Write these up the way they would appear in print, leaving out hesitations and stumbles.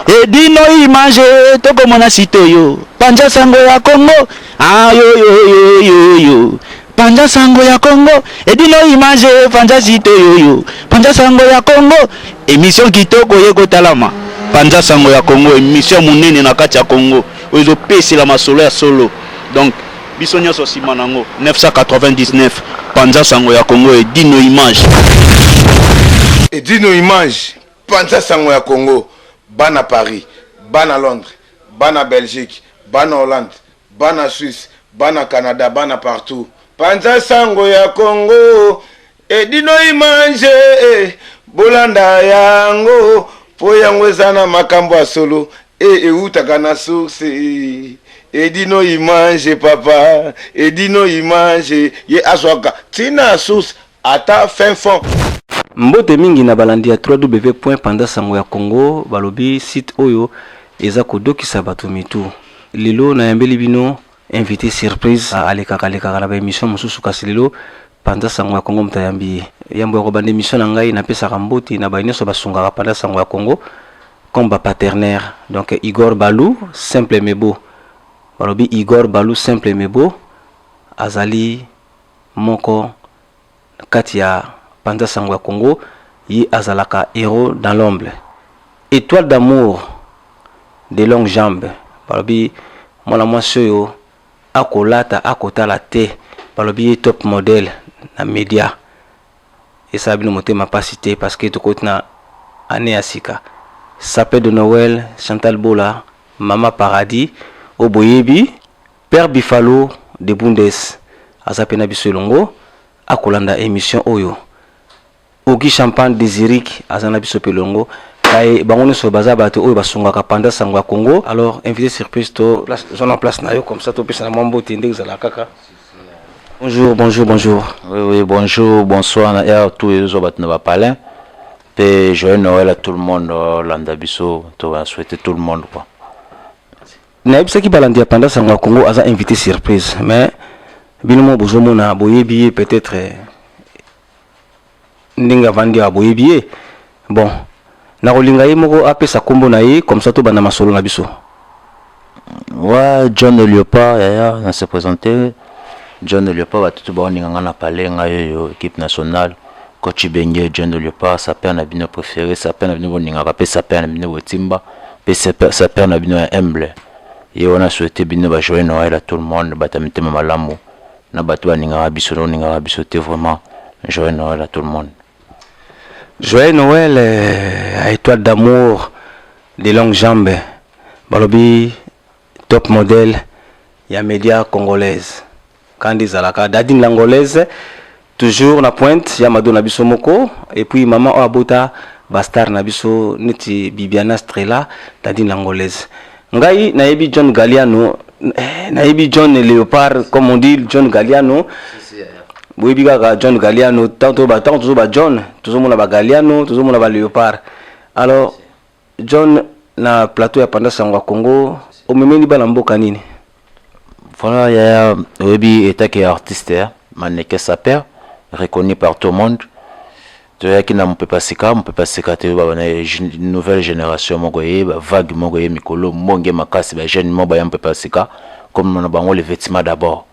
Edino Image, tokomona site oyo. Panza sango ya Congo, ayoyoyoyoyo. Panza sango ya Congo, Edino Image, panza site oyo. Panza sango ya Congo, émission kitoko ye kotalama. Panza sango ya Congo, émission monene na kati ya Congo oyo ezopesela masolo ya solo. Donc biso nyonso nsima nango 999, Panza sango ya Congo, Edino Image. Edino Image, panza sango ya Congo. Bana Paris, bana Londres, bana Belgique, bana Hollande, bana Suisse, bana Canada, bana partout, panza sango ya Congo, Edino Image. Bolanda yango mpo yango eza na makambo ya solo e eutaka na source. Edino Image, papa Edino Image ye azwaka ntina source ata fin fond. Mbote mingi na balandi ya www.panzasango ya Congo. Balobi site oyo eza kodokisa bato mitu. Lelo nayambeli bino invité surprise. Alekaka alekaka na baémission mosusu, kasi lelo Panza Sango ya Congo moto ayambi ye. Yambo ya kobanda émission na ngai, napesaka mbote na baye nyonso basungaka Panza Sango ya Congo comme bapartenaire. Donc Igor Balou Simple Mebo, balobi Igor Balou Simple Mebo azali moko kati ya Panza Sango ya Congo. Ye azalaka héros dans l'ombre, étoile d'amour de longue jambe. Balobi mwana mwasi oyo akolata akotala te. Balobi ye top modèle na média. Esala bino motema mpasi te parce que tokoti na année ya sika. Sapin de Noël, Chantal Bola, Mama Paradis oyo boyebi, Père Bifalo de Bundes aza mpe na biso elongo, akolanda émission oyo. Ogi Champagne Désiric aza na biso mpe elongo. Kaye bango nyonso baza bato oyo basungaka Panza Sango ya Congo. Alors, invité surprise, to place zona place na yo, comme ça topesa na mwa mbote ndenge ezalaka kaka. Bonjour, bonjour, bonjour. Oui, bonjour, bonsoir na air tout ezo bato na bapalin pe. Joyeux Noël à tout le monde. Olanda biso, to souhaiter tout le monde quoi. Nayebisaki balandi ya Panza Sango ya Congo, aza invité surprise, mais bino mo bozomona, boyebi ye peut-être ndenge avandi awa, boyebi ye. Bon, nakolinga ye moko apesa nkombo na ye, comme ça tobanda masolo na biso. Ouais, John Léopard yaya, na se présenter John Léopard. Bato to baoninga nga na pale ngai oyo équipe nationale, coach Benge John Léopard, sapeur na bino préféré, sapeur na bino boningaka mpe sapeur na bino botimba mpe sapeur na bino ya humble. Ye wana souhaité bino ba joyeux Noël à tout le monde, bato ya mitema malamu na bato baningaka biso na oningaka biso te. Vraiment, joyeux Noël à tout le monde. Joyeux Noël à étoile d'amour de longues jambes, balobi top modèle ya média congolaise kandi ezalaka Dadine l'Angolaise, toujours na pointe ya mado na biso moko. Et puis mama oyo abota bastar na biso neti Bibiana Strela, Dadine l'Angolaise. Ngai nayebi John Galliano, nayebi John Léopard, comme on dit John Galliano. Boyebi kaka John Galliano. Ntango tozoba John, tozomona bagaliano, tozomona baléopard. Alors John, na plateau ya Panza Sango ya Congo, omemeli bana mboka nini? Voilà yaya, oyebi etake artiste mannequin sapeur reconnu par tout le monde, toyaki na mopepe sika. Mopepe sika te, na nouvelle génération moko ye, bavague moko ye mikolo mbonge makasi. Bajeune moko baya mopepe sika, comme na bango le vêtement d'abord.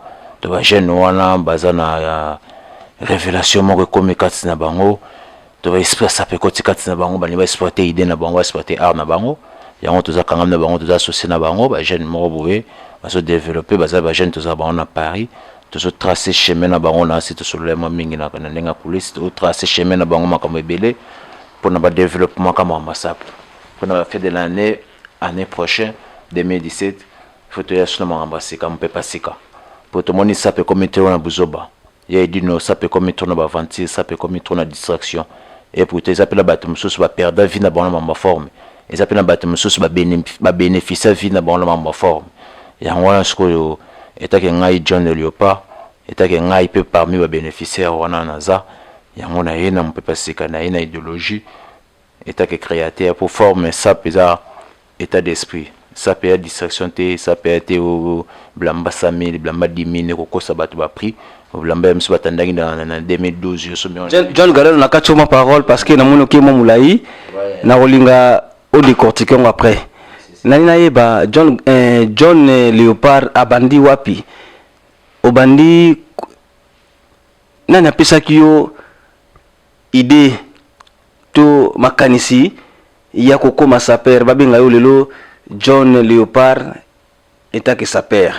To bajeune wana baza na révélation moko ekomi kati na bango, to baesprit asape ekoti kati na bango, balingi baexploite idée na bango, baexploite art na bango. Yango toza kangami na bango, toza associé na bango. Bajeune moko boye bazodéveloppe, baza bajeune, toza bango na Paris, tozotrace chemin na bango. Na asi tosolola mwa mingi na ndenge ya coulisse, tozotrace chemin na bango, makambo ebele mpona badéveloppement kama masapo mpona bafête de l'année, année prochaine 2017. Faut toya so na makambo ya sika, mopepe sika, po tomoni sape ekomi te na buzoba ya Edino, sape ekomi trop na baaventure, sape ekomi trop na distraction. Et pourtant eza mpe na bato mosusu baperda vie na bango na mambo ya forme, eza mpe na bato mosusu babénéficia vie na bango na mambo ya forme. Yango wana sikoyo etake ngai John Léopard, etake ngai mpe parmi babénéficiaire wana naza. Yango na ye na mopepe sika, na ye na idéologie etake créateur po forme sape eza état d'esprit. Sape ya distraction te, sape ya te bilamba 100 000, bilamba 10 000 ekokosa bato baprix bilamba ya miso batandaki na 2012 yo somi. John Galliano, na kati ma parole parce que namoni oke mwa molai, nakolinga Odecortique yango après. Nani nayeba John, eh, John eh, Leopard abandi wapi? Obandi nani apesaki yo idée to makanisi ya kokoma sapeur, babenga yo lelo John Leopard etake sapeur?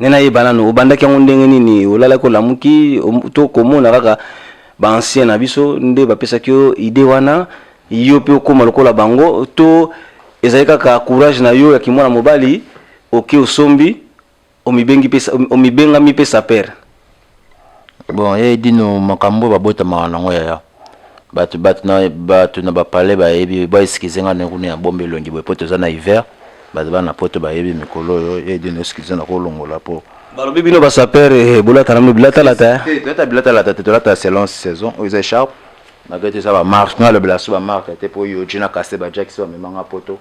Nde nayeba nano obandaki yango ndenge nini, olalaki, olamuki, to komona kaka baancien na biso nde bapesaki yo idée wana, yo mpe okóma lokola bango, to ezali kaka courage na yo ya kimwana mobali, oke osombi, omibengi mpe, omibengami mpe sapeur? Bon, ye dino makambo oyo babotamaka nango, yaya. Bato na bapale bayebi. Baexcuse nga ndenge kuna ya bomba elongi boye, po toza na hiver. Bato bana poto bayebi mikolo oyo. Ye dino, excuse na kolongola po Balobi bino basapeur eh, bolata na bino bilatalata, eh. Te, tolata bilatalata te, tolata selon saison. Oyo eza écharpe malgré eza bamarque, nga alobela so bamarque te, po Yoji na Castel Bajak so bamemanga poto,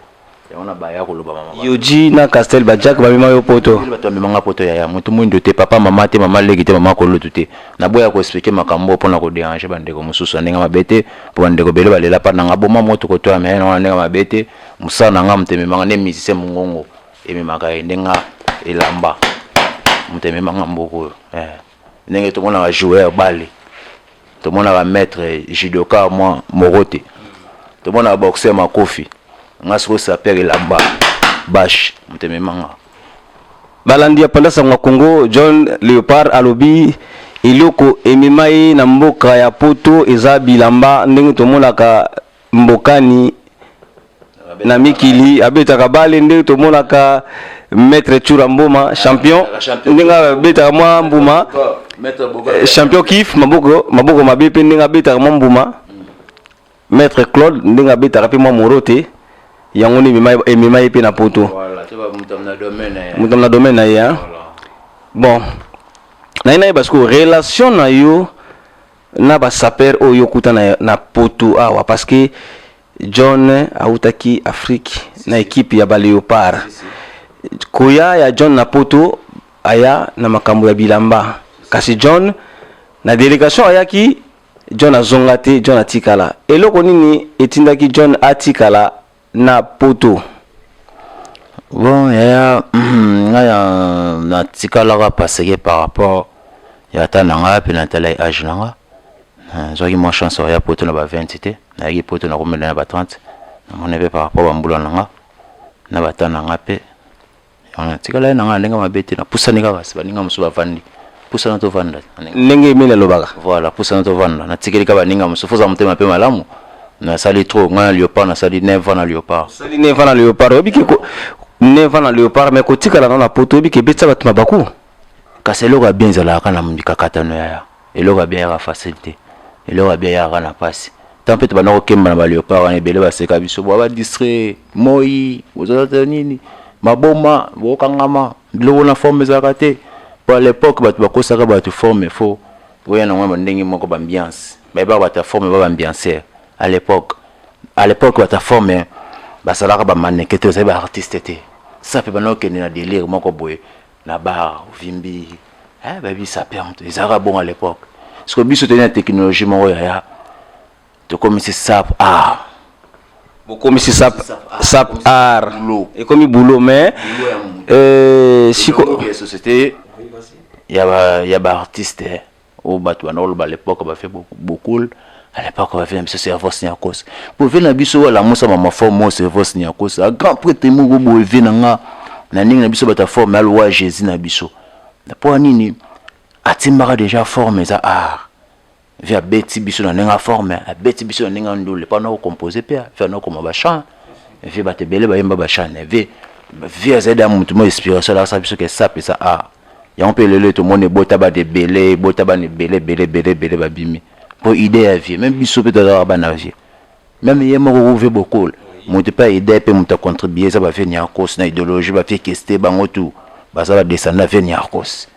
yango na baya koloba mama. Yoji na Castel Bajak bamema yo poto? Bato bamemanga poto, yaya. Motu mwindo te, papa mama te, mama leki te, mama kolutu te. Naboya koexpliquer makambo mpona kodéranger bandeko mosusu na ndenge mabe te, mpo bandeko ebele balela mpa nanga boma moto kotoya me na ndenge mabe te. Mosala na nga moto ememanga nde musicien, mongongo ememaka ye ndenge elamba moto ememanga mboka oyo. Ndenge tomonaka joueur bale, tomonaka maître judoka mwa moko te, tomonaka boxer makofi, nga sikoyo sapeur elamba bashe moto ememanga. Balandi ya Panza Sango ya Congo, John Leopard alobi eloko emema ye na mboka ya poto eza bilamba. Ndenge tomonaka mbokani na mikili abetaka bale, ndenge tomonaka maître Tshoura Mboma champion, ndenge abetaka mwa mbuma, champion kif maboko, maboko mabe mpe ndenge abetaka mwa mbuma, maître Claude ndenge abetaka mpe mwa moro te, yango nde emema ye mpe na poto. Moto na domaine na ye. Bon, naye nayeba sikoyo relation na yo na basapeur oyo okuta na poto awa, parce que John autaki Afrique na équipe ya baléopard. Koya ya John na poto, aya na makambo ya bilamba, kasi John na délégation ayaki, John azonga te, John atikala. Eloko nini etindaki John atikala na poto? Bon yaya, ngai natikalaka parce que par rapport ya ata na ngai mpe natalaki age na nga. Nazwaki mwa chance oya poto na ba 20 te, nayaki poto nakomela na ba 30. Namoni mpe par rapport bambula na nga na bata na nga mpe, yango natikala ye na ngai na ndenge mabe te. Napusani kaka, si baninga mosusu bavandi, pusana tovanda. Ndenge Emeli alobaka. Voilà, pusana tovanda. Natikeli kaka baninga mosusu. Foza motema mpe malamu. Nasali trop ngai na Léopard, nasali 9 ans na Léopard. Osali 9 ans na Léopard. Oyebi ke 9 ans na Léopard, mais kotikala nao na poto, oyebi ke ebetisa bato mabaku. Kasi eloko ya bien ezalaka kaka na mikakatano, yaya. Eloko ya bien yaka facile te, eloko ya bien yaka na mpasi. Ntango mpe tobanda kokemba na baléopard wana, ebele baseka biso bwa badistrait, moi bozala te nini, maboma bokangama biloko na forme ezalaka te. Po à l'époque bato bakosaka bato forme, fo oya nango ndenge moko, baambiance bayebaka bato ya forme ba baambianceur à l'époque. À l'époque bato ya forme basalaka bamaneke te, bazali baartiste te. Sa mpe banda kokende na délire moko boye na bar, ovimbi, bayebi sapeur moto ezalaka bongo à l'époque. Parce biso toyei na technologie moko, yaya, tokomisi sap art. Bokomisi sap art, ekomi boulot, mais siko société ya baartiste oyo bato banda koloba à l'époque, bafe beaucoup à l'époque, bafe na biso Servos Niakos, po ve na biso oyo alamusa mama forme oyo, Servos Niakos, a grand prêtre moko boye, ve na nga na ndenge na biso bato ya forme, alowa Jésus na biso. Mpo nini atimbaka déjà forme eza art? Ve abeti biso na ndenge ya forme, abeti biso na ndenge ya ndule, mpo ana kocompose mpe ve ana kokoma bachant, ve bato ebele bayemba bachant. Ve azali da motu mo inspiration, alakisa biso ke sap eza art. Yango mpe lelo tomoni ebota bato ebele, ebota bana ebele ebele ebele ebele babimi mpo idée ya vie. Même biso mpe tozalaka bana vie, même ye moko ve bokol moto mpe aide mpe moto acontribue eza bavie Niarcos na idéologie, bavie keste, bango tu baza badescendant vie Niarcos,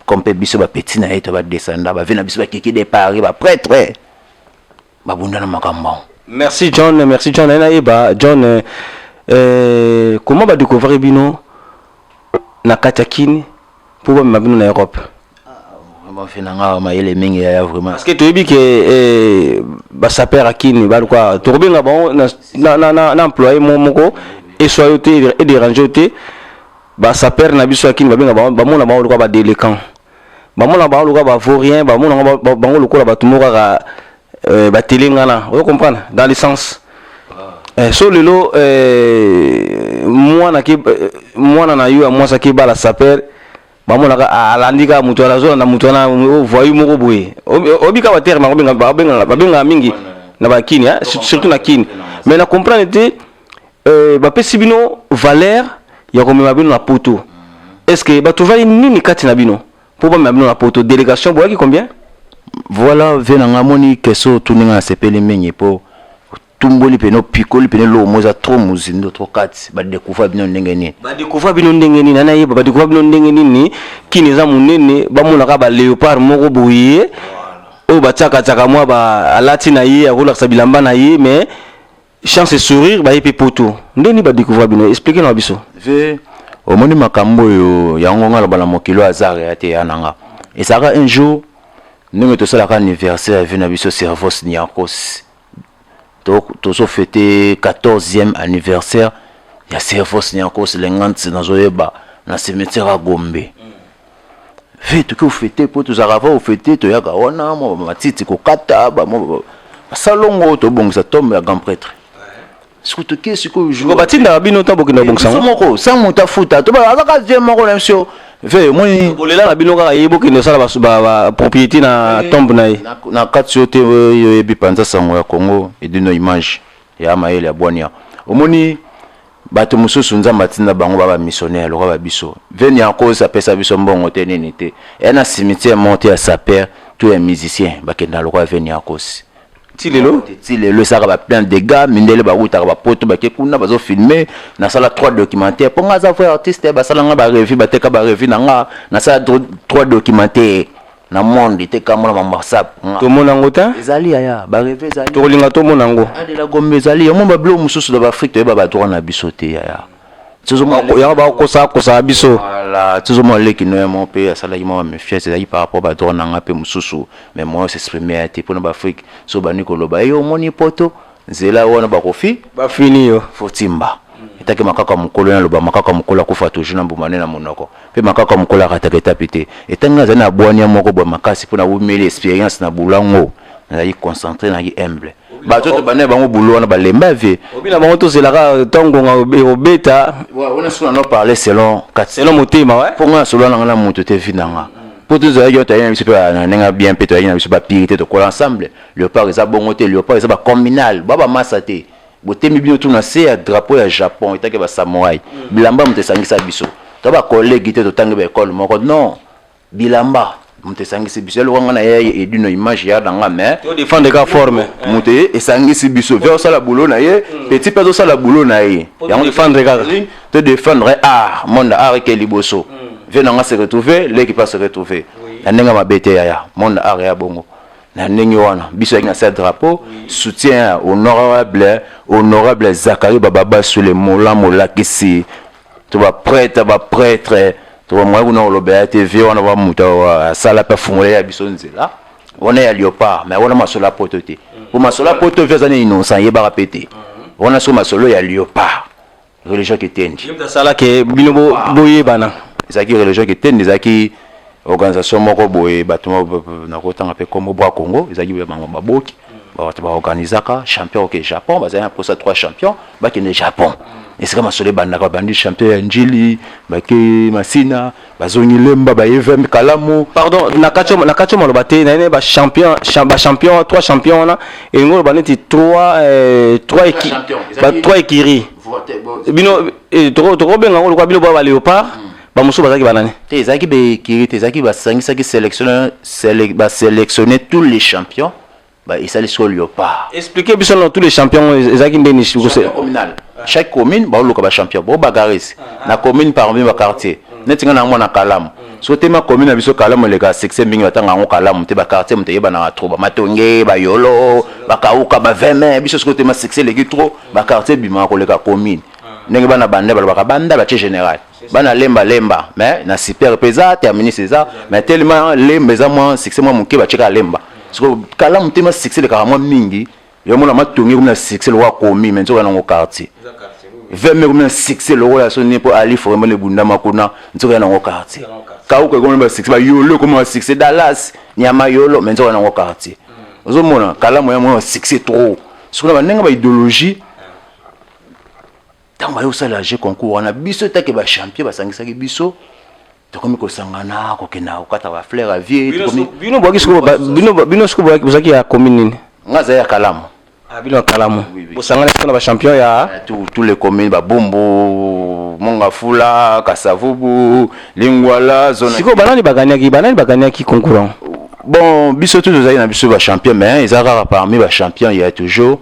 comme mpe biso bapeti na ye to badescendant bavie na biso bakeki de Paris, baprêtre babunda na makambo yango. Merci John, merci John. Naye nayeba John, comment badécouvrir bino na kati ya Kini mpo bamema bino na Europe? Vraiment, fe na nga mayele mingi, yaya, vraiment. Parce que toyebi ke basapeurs akini balukwa, tokobenga bango na employé moko eswa yo te, edérange yo te. Basapeurs na biso akini, babenga bango, bamona bango lokola badélinquants, bamona bango lokola bavauriens, bamona bango lokola bato moko kaka batelengana. Ozo comprendre dans le sens so lelo mwana ke mwana na yo ya mwasi akebala sapeur, bamonaka alandi kaka moto wana, azolanda moto wana, voyou moko boye. Oyebi kaka baterme babengaka mingi na bakini, surtout na Kini. Mais na comprendre te, bapesi bino valeur ya komema bino na Poto. Est ce que batrouvaki nini kati na bino mpo bamema bino na Poto? Délégation boyaki combien? Voilà, ve na nga, moni question otuni nga, nasepeli mingi mpo otumboli pene, opikoli pene eloko mo eza trop mozindo, trop kati. Badécouvrir bino ndenge nini? Badécouvrir bino ndenge nini? Ana yeba, badécouvrir bino ndenge nini? Kini eza monene, bamonaka baléopard moko boye oyo batiakatiaka mwa alati na ye, akolakisa bilamba na ye, mais chance et sourire, baye mpe Poto. Ndeni badécouvrir bino? Explique na biso. Ve, omoni makambo oyo, yango nga loba na mokili oyo hasard ya te. Ya na nga, ezalaka un jour ndenge tosalaka anniversaire ya vie na biso, Servos Niakos. Tozofêter 14e anniversaire ya Servos Niakos Lengante, nazoyeba na cimetière ya Gombe. Ve, toki ofêter mpo tozalaka va ofêter, toyaka wana mwa bamatiti kokata, basalongo, tobongisa tombe ya grand prêtre. Sikoyo toke sikoyo jour batindaka bino ntango bokende kobongisa ngo moko sans moto afuta, to azaka vie moko na biso. Ve, omoni bolela na bino kaka ye, bokende kosala bapropriété na tombe na ye. Na kati yo te, oyo oyebi mpanza sango ya Congo, edino image ya mayele ya bwania. Omoni bato mosusu, Nzambe atinda bango ba bamissionnaire lokola babiso. Veni yango apesa biso mbongo te, nini te, eya na cimetière moko te ya sapeur to ya musicien bakenda lokola veni yakosi. Ti lelo? Ti lelo esalaka baplein de gars mindele bawutaka bapoto, bake kuna, bazofilme. Nasala trois documentaire mpo nga aza vrai artiste. Basala nga barevue, bateka barevue na nga. Nasala trois documentaire na monde, etekamona mamwhatsapp. Tomona yango te. Ezali, yaya, barevue ezali. Tokolinga tomona yango. Adela Gombe ezali yango. Babiloko mosusu na baAfrique, toyeba badroit na biso te, yaya. Yango bakosakosaka biso. Voilà, tozomona leki no ya moko mpe asalaki mwa méfiance, ezalaki par rapport badroit na nga mpe mosusu, mais moi s'exprime ya te mpona baAfrique. So bandi koloba eyo, omoni Poto, nzela wana bakofi. Bafini yo. Fotimba etaki makaka mokolo, naloba makaka mokolo akufa toujours na mbuma nde na monoko, mpe makaka mokolo akataka etapi te. Etangi nazali na bwania moko boye makasi mpo nawumeli expérience na bulango, nazalaki concentré, nazalaki humble. Bato to banda bango bulo wana balemba, vie. Obina bango, tozelaka ntango ngonga ekobeta. Wana soki nano parler selon kati, selon motema, ouais. Mpo nga nasolo nanga na moto te, vi na nga, mpo tozalaki oyo toyaki na biso mpe na ndenge bien, mpe toyaki na biso bapiri te, tokola ensemble. Léopard eza bongo te, léopard eza bacommunal, ba bamasa te. Botemi bino tu na se ya drapeau ya Japon, etaki basamouraï. Bilamba moto esangisa biso, to bacollègue te, totangi baekole moko non. Bilamba moto esangisi biso, eloko nga na ye edino image ya na nga, mais todéfendre ka forme. Moto esangisi biso, ve osala boulot na ye, petit mpe azosala boulot na ye. Yango défendre kaka. To défendre art, monde art eke liboso. Ve na nga se retrouver, leki mpe se retrouver na ndenge mabe te, yaya. Monde art ya bongo na ndenge wana, biso yaki na se drapeau, soutien honorable Zakari Bababasule Mola molakisi to baprêtre, baprêtre to bamoya kuna koloba ya te. Vie wana, bamoto asala mpe afungola ya biso nzela wana ya léopard. Mais wana masolo ya Poto te, po masolo ya Poto, vie aza na innocent, yebaka mpe te. Wana soki masolo ya léopard, religion kitendi. Asalaki bino boyebana. Ezalaki religion kitendi, ezalaki organisation moko boye, bato nakotanga mpe kombo bwa Congo, ezalaki bango baboki, bato baorganisaka champion oke Japon. Bazali na posa trois champion bakende Japon. Esika masolo ebandaka, babandi champion ya Njili, bake Masina, bazongi Lemba, baye Kalamu. Pardon, na kati yo maloba te, nayene bachampion, bachampion, trois champion wana elingi oloba neti trois écurie. Bino tokobenga yango lokola bino boya baléopard, bamosusu bazalaki banani? Te, ezalaki baécurie te, ezalaki basangisaki basélectionne tous les champions, esali sikoyo léopard. Explique biso na tous les champions ezalaki ndeni? Communal, chaque commune baoluka bachampion, bobagarisi na commune parmi baquartier. Neti nga na mwana Kalamu, so tema commune na biso Kalamu eleka succès mingi, batanga yango Kalamu te, baquartier moto eyebanaka trop, bamatonge, bayolo, bakauka, baveme. Biso sikoyo tema succès eleki trop, baquartier ebimaka koleka commune. Ndenge bana banda balobaka banda batie général, bana lemba lemba, mais na super mpe eza terminus eza, mais tellement lemba eza mwa succès mwa moke, batie kaka lemba. Sikoyo Kalamu te, ma succès elekaka mwa mingi. Yo mona matongi komi na succès lokola komi, mais nzoka nango quartier veme komi na succès lokola so nini, mpo ali forembo ebundama kuna, nzoka ya nango quartier. Kauka ekomi ba succès, bayolo ekomi ba succès, Dallas nyama yolo, mais nzoka nango quartier. Ozomona Kalamu ya mwa succès trop. Sikoyo na bandenge ba idéologie, ntango baye kosala jeu concours wana, biso take bachampion basangisaki biso, tokomi kosangana, kokenda kokata bafleur ya vie. Bino bwaki sikoyo, bino sikoyo bozalaki ya commune nini? Nga azali ya Kalamu. Ah, bino ya Kalamu bosangani sikoyo na bachampion ya tous les communes, Babumbu, Mongafula, Kasavubu, Lingwala, zone. Sikoyo banani bagagnaki concours yango? Bon, biso tu tozali na biso bachampion, mais eza kaka parmi bachampion ya toujours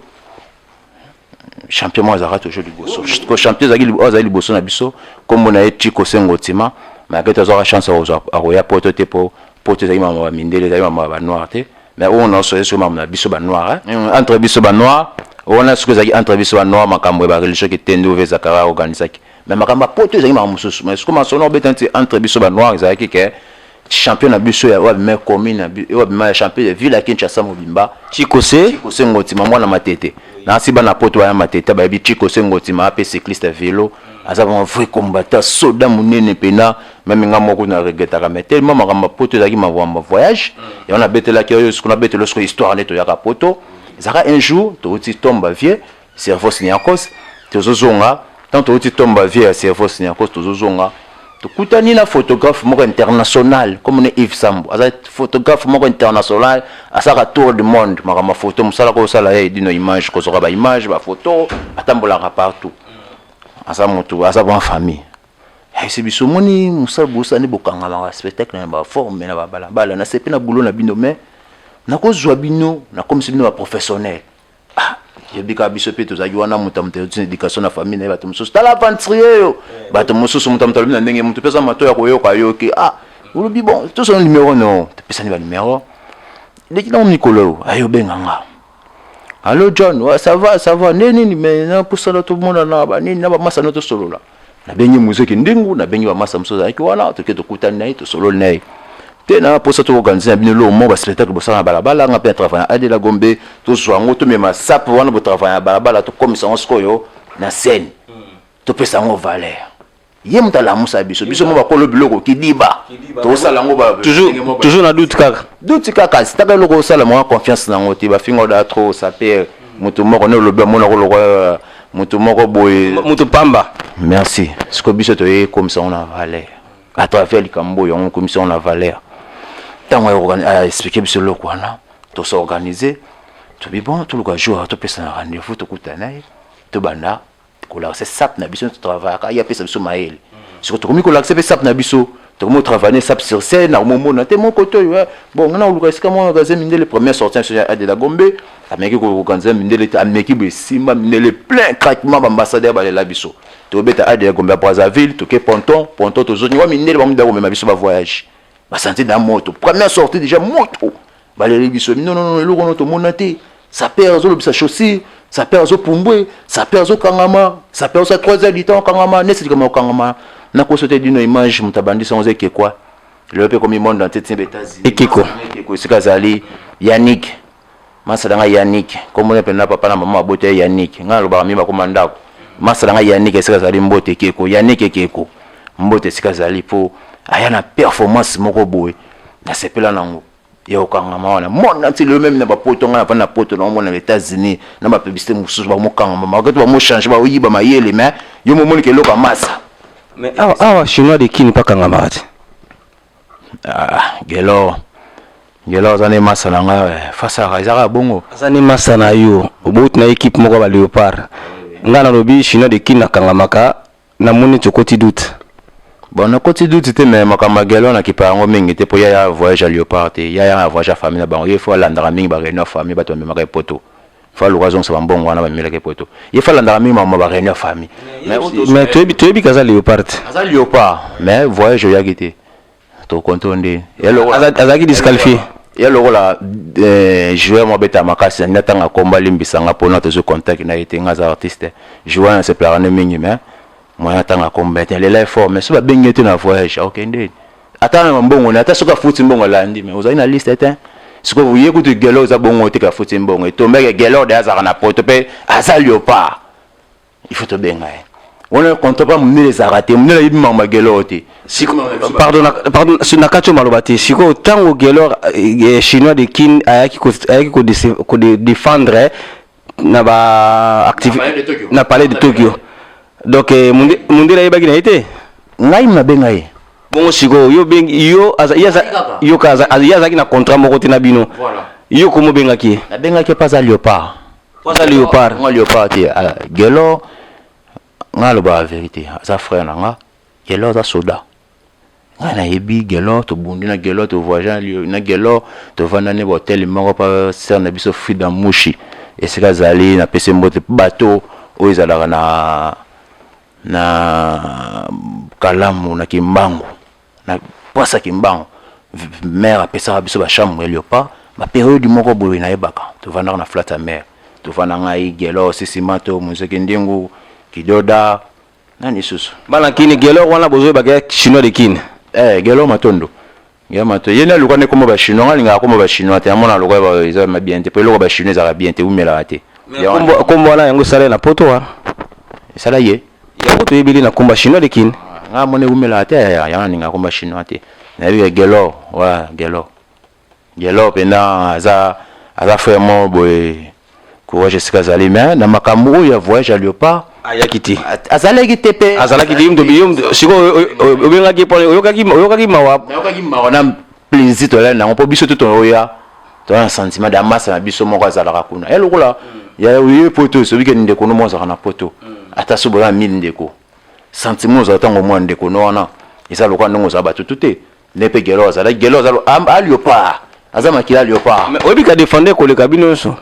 champion moko azalaka toujours liboso. Ko champion ezalaki oyo azali liboso na biso, nkombo na ye Chiko Sengo Tima. Malgré tozwaka chance akoya poto te, po poto ezalaki mama bamindele, ezalaki mama banoir te. Mais oyo nyonso eza soki mama na biso banoir, entre biso banoir wana. Soki ezalaki entre biso banoir, makambo ya bareligion kitende oyo ezakaka organisaki, mais makambo ya poto ezalaki makambo mosusu. Mais soki masolo obeta neti entre biso banoir, ezalaki ke champion na biso ya oyo abima commune, oyo abima ya champion ya ville ya Kinshasa mobimba. Chikose. Chikose Ngotima, mwana Matete. Nasi bana poto baya Matete bayebi Chikose Ngotima, ape cycliste ya vélo, aza vraiment vrai combattant, soda monene mpena. Même nga moko na regrettaka, mais tellement makambo ya poto ezalaki makambo ya voyage yango nabetelaki oyo. Siko nabetela siko histoire nde toyaka poto. Ezalaka un jour touti tomba vie Servos Niakos, tozozonga. Tant touti tomba vie ya Servos Niakos, tozozonga, tokutani na photographe moko international comme ne Yves Sambo. Aza photographe moko international, asalaka tour du monde, makambo ya photo, mosala kosala ye dino image, kozwaka baimage, bafoto, atambolaka partout. Aza motu, aza bon famille. Ese biso omoni mosala bosala nde bokangamaka spectacle na baforme na babalabala na sepe na bulo na bino, mais nakozwa bino, nakomisi bino baprofessionnel. Ah, yebi kaka biso mpe tozalaki wana, moto moto oti na éducation na famille na ye. Bato mosusu, tala aventurier yo, bato mosusu, moto moto alobi na ndenge moto mpe aza mato ya koyoka yoki. Ah, olobi bon, tosona numéro, no topesani banumero. Leki nango mikolo oyo ayo obenga nga: "Allo John, ouais, ça va, ça va, nde nini? Mais napusana tomonana banini na bamasa no tosolola." Nabengi muzeki ndingu, nabengi bamasa mosusu azalaki wana, toke tokutani na ye, tosololi na ye te na mposa toorganize na bino eloko moko, baspectacle bosala na balabala. Nga mpe na travaille na Adela Gombe, tozwa yango, tomema sape wana botravaille na balabala, tokomisa yango sikoyo na scène, topesa yango valeur. Ye moto alamusa biso, biso mo bakolo biloko kidiba, tosala yango. Toujours na doute kaka. Doute kaka, sitaka eloko osala mwa confiance nango te. Bafinga oda trop saper, moto moko ne olobi amonako lokola moto moko boye. Moto pamba. Merci. Sikoyo biso toye komisa yango na valeur à travers likambo oyo yango komisa yango na valeur. Ntango aexplike biso eloko wana, tos'organize, tobi bon, toluka jour, topesa na rendez-vous, tokutana ye, tobanda kolakisa sape na biso totravaillaka. Ye apesa biso mayele. Sikoyo tokomi kolakisa mpe sape na biso, tokomi kotravaille sape sur scène. Nakomomona te moko to oyo. Bon, nga na koluka esika moko magasin mindele. Première sortie na biso ya Adela Gombe, ameki koorganize mindele te, ameki boye, esimba mindele plein craquement, baambassadeur balela biso. Tobeta Adela Gombe ya Brazzaville, toke Ponton, Ponton tozongi wa mindele, bamuda komema biso bavoyage, basanti na moto. Première sortie déjà moto baleli biso: "Non, non, non, eloko no tomona te. Saper azolobisa chaussure, saper azopumbwe, saper azokangama, saper osa 3 heures du temps okangama nesi likambo okangama." Nakoso te dino image, moto abandisi yango eza ekekwa. Lelo mpe komi monde entier, tina États-Unis. Ekeko. Ekeko esika azali, Yannick masala nga. Yannick komona mpena papa na mama abota ye Yannick. Ngai nalobaka mi bakoma ndako masala nga. Yannick esika azali, mbote ekeko. Yannick ekeko, mbote esika azali, mpo aya na performance moko boye, nasepela nango ya kokangama wana monde entier. Lelo même na bapoto, ngai navandi na poto, naomona na États-Unis na bapublicité mosusu bamokangama, malgré bamochange, baoyiba mayele, mais yo momoniki eloko ya masa. Mais awa, awa Chinois de Kini mpa kangamaka te. Ah, Gelo, Gelo aza nde masa na ngai, fasaka ezaka bongo. Aza nde masa na yo, obouti na équipe moko ya baléopard. Ngai nalobi Chinois de Kini akangamaka, namoni neti okoti doute. Bon, nakoti doute te, mais makambo ya Gelo nakipa yango mingi te, mpo ya ya voyage ya léopard te, ya ya voyage ya famille na bango. Ye fo alandaka mingi baréunion ya famille, bato bamemaka ye poto, fo aluka azongisa bambongo wana bamemelaka ye poto. Ye fo alandaka mingi makambo ya baréunion ya famille. Mais toyebi kaza léopard te. Aza léopard, mais voyage oyaki te, tokonto nde. Azalaki disqualifié. Ya lokola joueur mo abeta makasi na ntango akomba, alimbisanga mpona tozwi contact na ye te. Nga aza artiste, joueur nasepelaka nde mingi, mais Moyen atanga kombo te, alela effort, mais soki babengi ye te na voyage, akokende ata na mbongo na, ata soki afuti mbongo alandi, mais ozali na liste te. Sikoyo ye kutu Gelor eza bongo te, afuti mbongo etombeke. Gelor de azalaka na poto mpe aza léopard, il faut tobenga ye wana. Contrat mpa mondele ezalaka te, mondele ayebi makambo ya Gelor te. Pardon, pardon, na kati oyo maloba te. Sikoyo ntango Gelor Chinois de Kin ayaki kodéfendre na ba na Palais de Tokyo, donc mondele ayebaki na ye te? Ngai nabenga ye. Bongo sikoyo yo bengi yo, yo ye azalaki na contrat moko te na bino, yo komobengaki ye? Nabengaki mpe aza léopard. Po aza léopard. Nga léopard te. Gelor, nga alobaka vérité, aza frère na nga. Gelor aza soda, ngai nayebi Gelor, tobundi na Gelor, tovoyage na Gelor, tovanda ne bahotel moko pa sere na biso Frida Mushi, esika azali napesi mbote. Bato oyo ezalaka na Kalamu, na Kimbangu, na Pwasa Kimbangu, mare apesaka biso bachambre ya léopard bapériode moko boye. Nayebaka tovandaka na flat ya mare, tovanda ngai, Gelor, Sisimato, Mozeki, Ndingu, Kidoda, nani lisusu. Bana Kini. Gelor wana bozoyebaka ya Chinois de Kine? Eh, Gelor Matondo, Gelor Matondo ye nde aluka nde kombo bachinois. Nga alingaka kombo bachinois te, amona lokola eza ma bien te, po eloko bachinois ezalaka bien te, umelaka te. Kombo wana yango esala na poto wa. Esala ye. Yango toyebeli na kombo Chinois de Kine. Nga amoni ewumelaka te, yango alingaka kombo chinois te. Nayebi ke Gelor wa Gelor, Gelor mpenza aza frère moko boye, courage esika azali. Mais na makambo oyo ya voyage ya léopard, ayaki te. Azalaki te mpe. Azalaki te. Yo sikoyo obengaki mpo oyokaki mawa? Nayokaki mawa na plaisir tolali nango, mpo biso to toya toza na sentiment da masa na biso moko azalaka kuna ye lokola ya ye poto. Soki ke ndeko no mo azalaka na poto, ata so boza na mille ndeko, sentiment ozala ntango mwa ndeko no wana eza lokola ndenge ozala batutu te. Nde mpe Gelor azalaki, Gelor aza a léopard, aza makila léopard. Mais oyebi ka défendre koleka bino nyonso.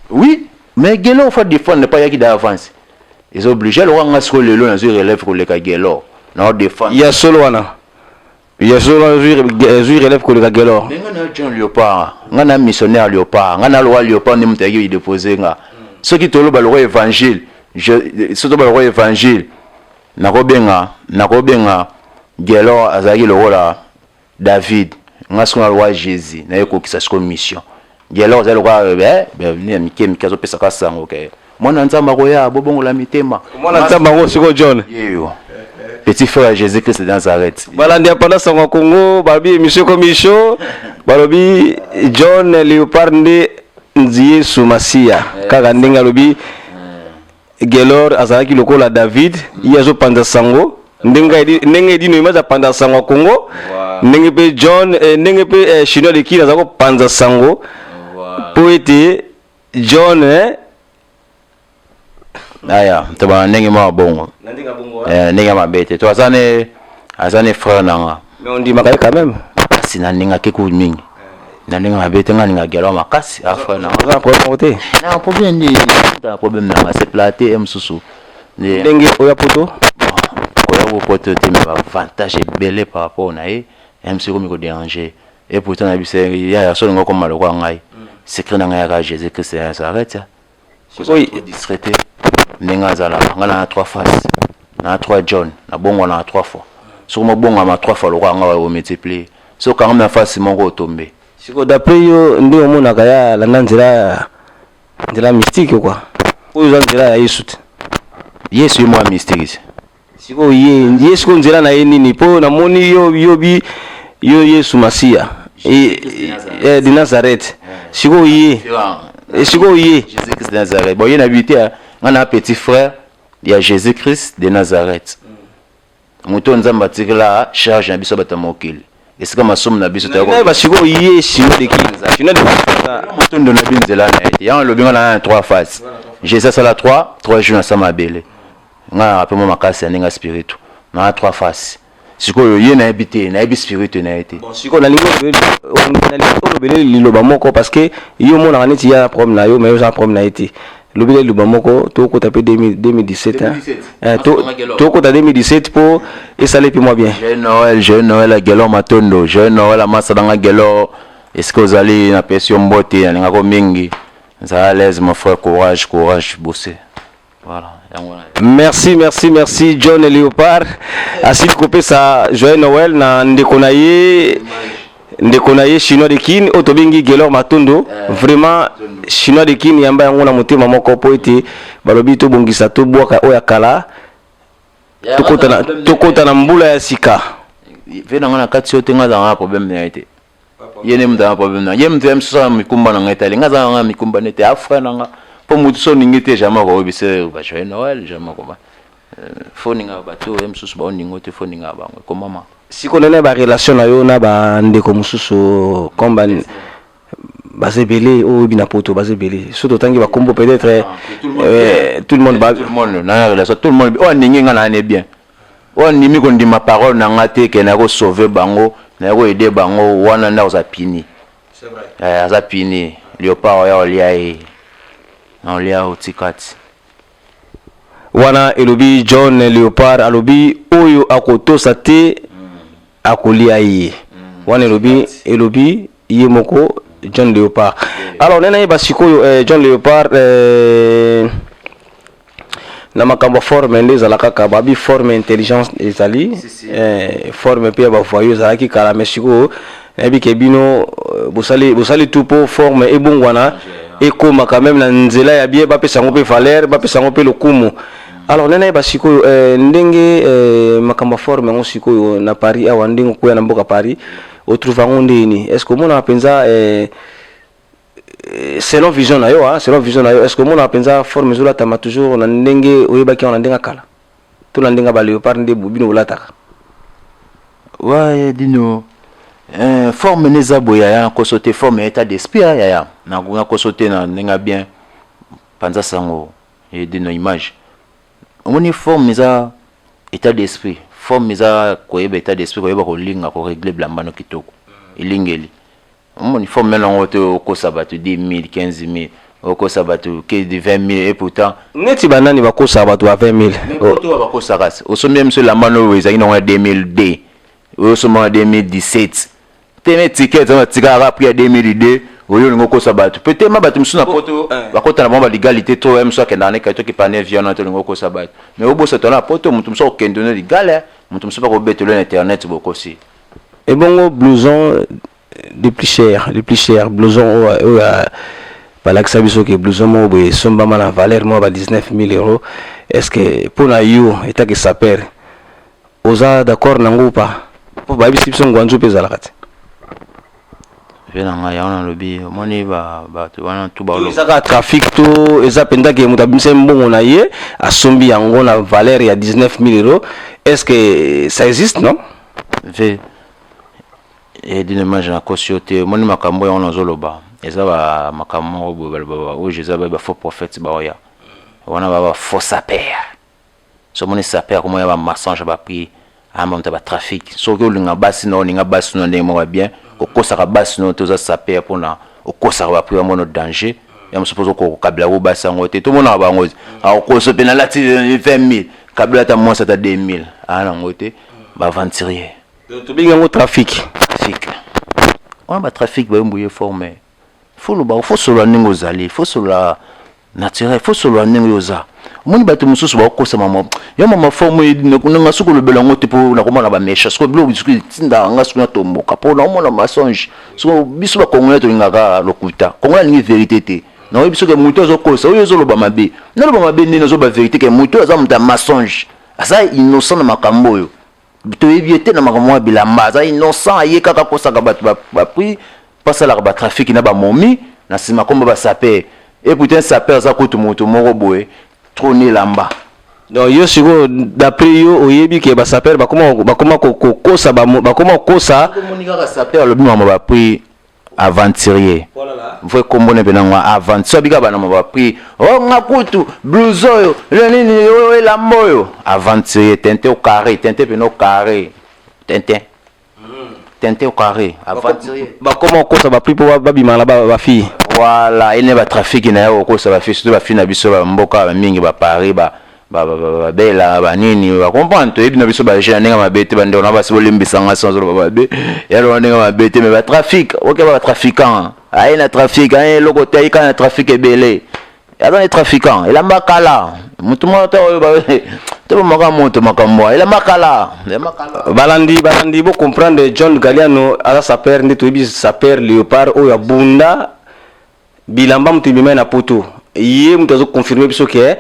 Oui, mais Gelor faut défendre pa yaki d'avance, eza obligé. Lokola nga sikoyo lelo nazwi relève koleka Gelor, nao défendre. Ya solo wana, ya solo, azwi relève koleka Gelor. Mais nga na John Léopard, nga na missionnaire léopard, nga na lokola léopard nde moto ayaki dépose nga. Soki toloba lokola évangile, soki toloba lokola évangile, nakobenga Gelor azalaki lokola David, nga sikoyo na lokola Jésus, nayekokisa sikoyo mission. Gelor azali lokola ya mike mike, azopesaka sango ke mwana Nzambe akoya, bobongola mitema. Mwana Nzambe yango sikoyo John. Yeyo petit frère ya Jésus Christ de Nazareth. Balandi ya Panza Sango ya Congo, balobi émission ekomi show. Balobi John Léopard nde Yesu Masiya, kaka ndenge alobi Gelor azalaki lokola David, ye azopanza sango ndenge Edino Image apanza sango ya Congo, ndenge mpe John, ndenge mpe Chinois de Kine aza kopanza sango mpo ete John Aya tobana ndenge moko bongo, ndenge ya mabe te. To aza ne frère na nga. Mais ondimaka ye quand même? Kasi na ndenge akeku mingi, na ndenge mabe te. Nga alinga Gelor makasi, a frère na nga. Oza na problème moko te? Na problème nde na problème na nga sepela te mosusu. Ndenge oya poto? Koya ko poto te, mais baavantage ebele par rapport na ye mc komi kodéranger. Et pourtant na biso ya so olinga okoma lokola ngai, secret na ngai yaka Jésus Christ ya Nazareth, distrait te ndenge azalaka. Ngai na trois faces, na trois John, nabongwana na trois fois. Soki mobongama trois fois lokola ngai, omultiplie. Soki okangami na face moko, otombe. Sikoyo d'après yo, nde omonaka ya alanda nzela mystique quoi, oyo eza nzela ya Yesu te? Yesu ye mwa mystique. Sikoyo ye sikoyo nzela na ye nini? Mpo namoni yo yobi yo Yesu Masiya de Nazareth. Sikoyo ye, sikoyo ye Jésus Christ de Nazareth, bon, ye na bi te. Nga na petit frère ya Jésus Christ de Nazareth, moto oyo Nzambe atikela charge na biso bato ya mokili, esika masumu na biso. Nayeba sikoyo ye Chinois de Kin, Chinois de Motondo na bi nzela na ye te. Yango alobi nga na trois faces. Jésus asala 3 jours na sa mabele, nga naka mpe mwa makasi ya ndenge ya spiritu na trois faces. Sikoyo ye nayebi te, nayebi spiritu na ye te. Bon, sikoyo nalingi olobele liloba moko, parce que yo omonaka neti ya na problème na yo, mais oza na problème na ye te. Lobele liloba moko, tokota mpe 2017, tokota 2017 mpo esala epe mwa bien. Joyeux Noël, joyeux Noël ya Gelor Matondo, joyeux Noël amasa nanga Gelor, esika ozali napesi yo mbote, nalingako mingi. Zala à l'aise mon frère, courage, courage, bosse, voilà. Yango wana. Merci, merci, merci John Léopard. Asili kopesa joyeux Noël na ndeko na ye, ndeko na ye Chinois de Kin oyo tobengi Gelor Matondo. Vraiment Chinois de Kin, yamba yango na motema moko, po ete balobi tobongisa, tobwaka oyo ya kala, tokota na mbula ya sika. Ve na nga na kati oyo te, nga azalanga na problème na ye te. Ye nde moto aza na problème na ye. Moto ya mosusu aza na mikumba na ngai etali nga, azalanga na mikumba nete afrère na nga, mpo motu so oningi te, jamais akoyebisa ba joyeux Noël, jamais akoma. Fo ningaka bato oyo mosusu baoningo te, fo ningaka bango ekomama. Sikoyo nene barelation na yo na bandeko mosusu comme baza ebele oyo oyebi na Poto, baza ebele. So totangi bakombo, peut-être tout le monde ba Tout le monde na relation, tout le monde oyo aningi nga na ane bien, oyo andimi kondima parole na nga te ke nakosauve bango, nakoaider bango, wana nde akoza puni. Aza puni. Léopard oya olia ye na olia otika ti. Wana elobi John Léopard, alobi oyo akotosa te, akolia ye. Wana elobi ye moko John Léopard. Alors nde nayeba sikoyo, John Léopard, na makambo ya forme nde ezala kaka babi forme intelligence ezali, forme mpe ya bavoyou ezalaki kala. Mais sikoyo nayebi ke bino bosali tout mpo forme ebongwana, ekóma quand même na nzela ya bien, bapesa yango mpe valeur, bapesa yango mpe lokumu. Alors nde nayeba sikoyo, ndenge makambo ya forme yango sikoyo na Paris awa, ndenge okoya na mboka Paris, otrouve yango ndeni? Est ce que omonaka mpenza, selon vision na yo, ah, selon vision na yo, est ce que omonaka mpenza forme ezolatama toujours na ndenge oyebaki yango, na ndenge ya kala to na ndenge ya baléopard nde bino bolataka? Ouais, dino, forme ne eza boye, yaya, nakoso te. Forme ya état d'esprit, yaya, nakoso te na ndenge ya bien. Panza sango e dino image. Omoni, forme eza état d'esprit. Forme eza koyeba état d'esprit, koyeba kolinga, korégler bilamba no kitoko, elingeli. Omoni, forme nango te okosa bato 10 000, 15 000, okosa bato ke de 20 000, et pourtant Neti banani bakosaka bato ba 20 000? Poto bakosaka. Osombi ye miso elamba no oyo ezalaki nango ya 2002, oyo osomba na 2017 te, na étiquette wana batikaka prix ya 2002. Oyo olingi okosa bato, peut-être ma bato mosusu na Poto bakota na bango baligalité to ye mosusu akendaka na toki pane viana to olingi okosa bato. Mais obosa to na Poto, moto mosusu akokende no ligale, moto mosusu bakobetelo na internet, bokosi. Ebongo blouson le plus cher, le plus cher blouson oyo balakisa biso ke blouson moko boye esombama na valeur moko ba 19 000 euros, est ce que mpo na yo etake sapeur oza d'accord nango ou pas? Mpo bayebisi biso ngwanzu mpe ezalaka te. Ve na ngai, yango nalobi, omoni bato wana tu. Eza kaka trafic to eza mpenza ke moto abimisa mbongo na ye, asombi yango na valeur ya 19 000 euros? Est ce que ça existe, non? Ve edine image, nakosi yo te. Omoni, makambo yango nazoloba eza bamakambo moko boye baloba oyo eza bafaux prophète baoya wana, bafaux sapeur. So omoni sapeur akomoya bamensonge, baprix, amba moto ya batrafic. Soki olinga basi na olinga basi no ndenge moko ya bien, kokosaka basi no te. Oza sapeur mpona okosaka baprix, bamono danger ya mosusu mpo ozokokabela ko basi yango te. Tomonaka bango, akokosa mpe nalati 20 000, kabela ata mwasi ata 2 000 aa nango te. Baaventurier. Tobengi yango trafic. Trafic wana, batrafic bayombo ye forme. Fo loba, fo solola ndenge ozali, fo solola naturel, fo solola ndenge oyo oza. Omoni, bato mosusu bakokosa mama yo, mama forme nanga. Soki olobela yango te, mpo nakomona baméchant. Soki biloko soki etindaka nga, soki natomboka mpo naomona mensonge. Soki biso bacongolais tolingaka lokuta, Congolais alingi vérité te. Naoyebi soki moto azokosa, oyo ozoloba mabe, naloba mabe ndenge nazoba vérité ke moto oyo aza moto ya mensonge, aza innocent na makambo oyo toyebi ye te. Na makambo ya bilamba, aza innocent, aye kaka akosaka bato baprix mpo asalaka batrafic na bamomi na nsima komba basapeur. Et pourtant sapeur aza kutu moto moko boye trop nelamba. Donc yo sikoyo, d'après yo, oyebi ke basapeur bakoma kokosa, bakoma kokosa? Omoni kaka sapeur alobi makambo baprix, aventurier vrai. Kombo ne mpe nango aventure, abika bana ma baprix o nga kutu blouse oyo nini oyo elamba oyo, aventurier tente au carré, tente pene au carré, tente tente au carré, aventurier. Bakoma kokosa baprix mpo babima na bafille. Voilà, ene batrafic na ye, okosa bafille, surtout bafille na biso bamboka bamingi, baparis, babela banini, bacomprendre. Toyebi na biso bajeune na ndenge mabe te. Bandeko na basi, bolimbisanga so nazoloba mabe, yaloba ndenge mabe te. Mais batrafic oke, ba batrafiquant aye na trafic, aye eloko te, ayika na trafic ebele. Aza ne trafiquant, elamba kala. Moto moko te oyo tobomaka moto makambo elamba kala, elamba kala. Balandi, balandi, bo comprendre, John Galiano aza sapeur nde toyebi, sapeur léopard oyo abunda bilamba. Moto ebima ye na poto, ye moto azoconfirme biso ke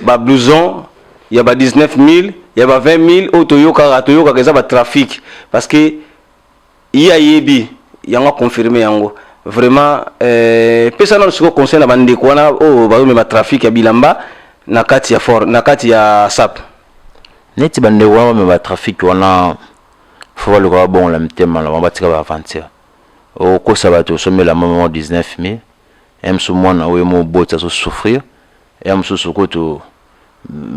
bablouson ya ba 19 000, ya ba 20 000 oyo toyokaka, toyokaka eza batrafic, parce que ye ayebi yango, aconfirme yango vraiment. Pesa nano sikoyo conseil na bandeko wana oyo bazomema trafic ya bilamba na kati ya fort, na kati ya sap. Neti bandeko wana bamema batrafic wana, fo baluka babongola mitema na bango, batika baaventure. Okosa bato, osomela mama 19 000 ya mosusu, mwana oyo moboti azosouffrir ya mosusu kutu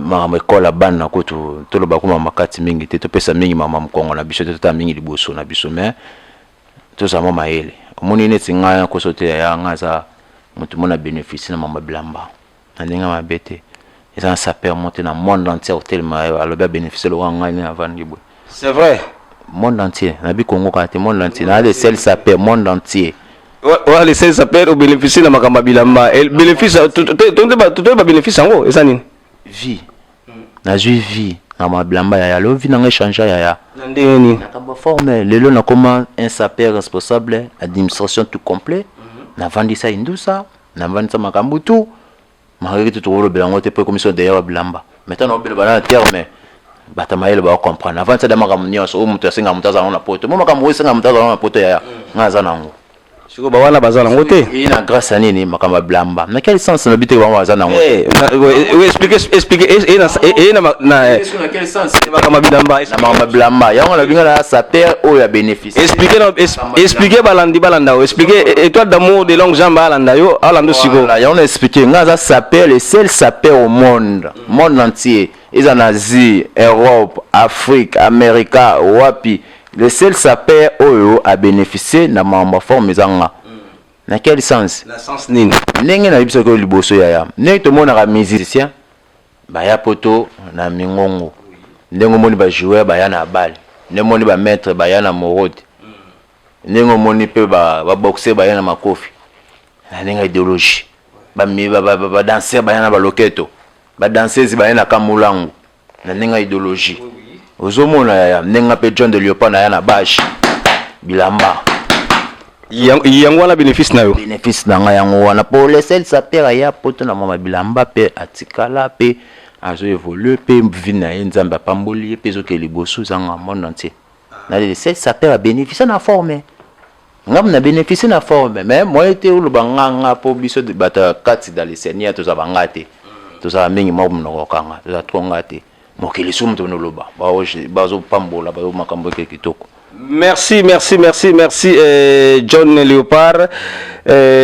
makambo ekola bana kutu. Toloba kuma makati mingi te, topesa mingi mama mokongo na biso te, totala mingi liboso na biso, mais tozala mwa mayele. Omoni neti ngai nakoso te, ya ngai aza motu mona bénéficie na mama bilamba na ndenge mabe te. Eza na sapeur mo te na monde entier otelema alobi abénéficie lokola ngai nde navandi boye. C'est vrai. Monde entier, nabi Congo kaka te, monde entier, na le seul sapeur monde entier. Oya le seul sapeur obénéficie na makambo ya bilamba. Bénéfice, totoyeba babénéfice yango eza nini? Vie, nazwi vie na mabilamba, yaya. Lelo vie nanga échange, yaya. Na ndenge nini? Nakambo forme, lelo nakoma un sapeur responsable administration tout complet. Navandisa indusa, navandisa makambo tout makaki te, tokolobela yango te mpo ekomi so d'ailleurs bilamba. Maintenant naobela bana na terme, bato mayele baocomprendre. Navandisa da makambo nyonso oyo moto asenga moto azala na poto, mo makambo oyo esenga moto azala na poto, yaya, ngai aza nango. Sikoyo bawana baza nango te. Eye na grâce ya nini? Makambo ya bilamba. Na quel sens nalobi te bango baza nango? Explique, explique. Eye na makambo ya bilamba. Na makambo ya bilamba yango nalobi ngai na sapeur oyo ya bénéfice. Explique, explique, balandi balanda yo. Explique, étoile d'amour de longue jambe alanda yo, alanda sikoyo. Yango na explique, ngai aza sapeur, le seul sapeur au monde, monde entier, eza na Asie, Europe, Afrique, Amerika, wapi, le seul sapeur oyo abénéficie na makambo ya forme eza nga. Na quel sens? Na sens nini? Ndenge nayebi soki oyo liboso, yaya, ndenge tomonaka musicien baya poto na mingongo, ndenge omoni bajoueur baya na bale, ndenge omoni bamaître baya na morote, ndenge omoni mpe baboxer baya na makofi, na ndenge idéologie, badanseur baya na baloketo, badanseuse baya na kamulangu, na ndenge ya idéologie. Ozomona, yaya, ndenge mpe John de Léopard naya na bashe bilamba. Yango wana bénéfice na yo. Bénéfice na ngai yango wana, po le seul sapeur aya poto na mama bilamba mpe atikala mpe azo évolue mpe vie na ye, Nzambe apamboli ye mpe ezokende liboso. Ezanga monde entier na le seul sapeur abénéficie na forme. Ngai na bénéficie na forme, mais moye te oloba nga nga, mpo biso bato ya kati dans le Seigneur tozala banga te, tozala mingi moko monoko kanga, tozala trop nga te. Mokili so moto oloba bazopambola bazo makambo eke kitoko. Merci, merci, merci, merci, John Léopard.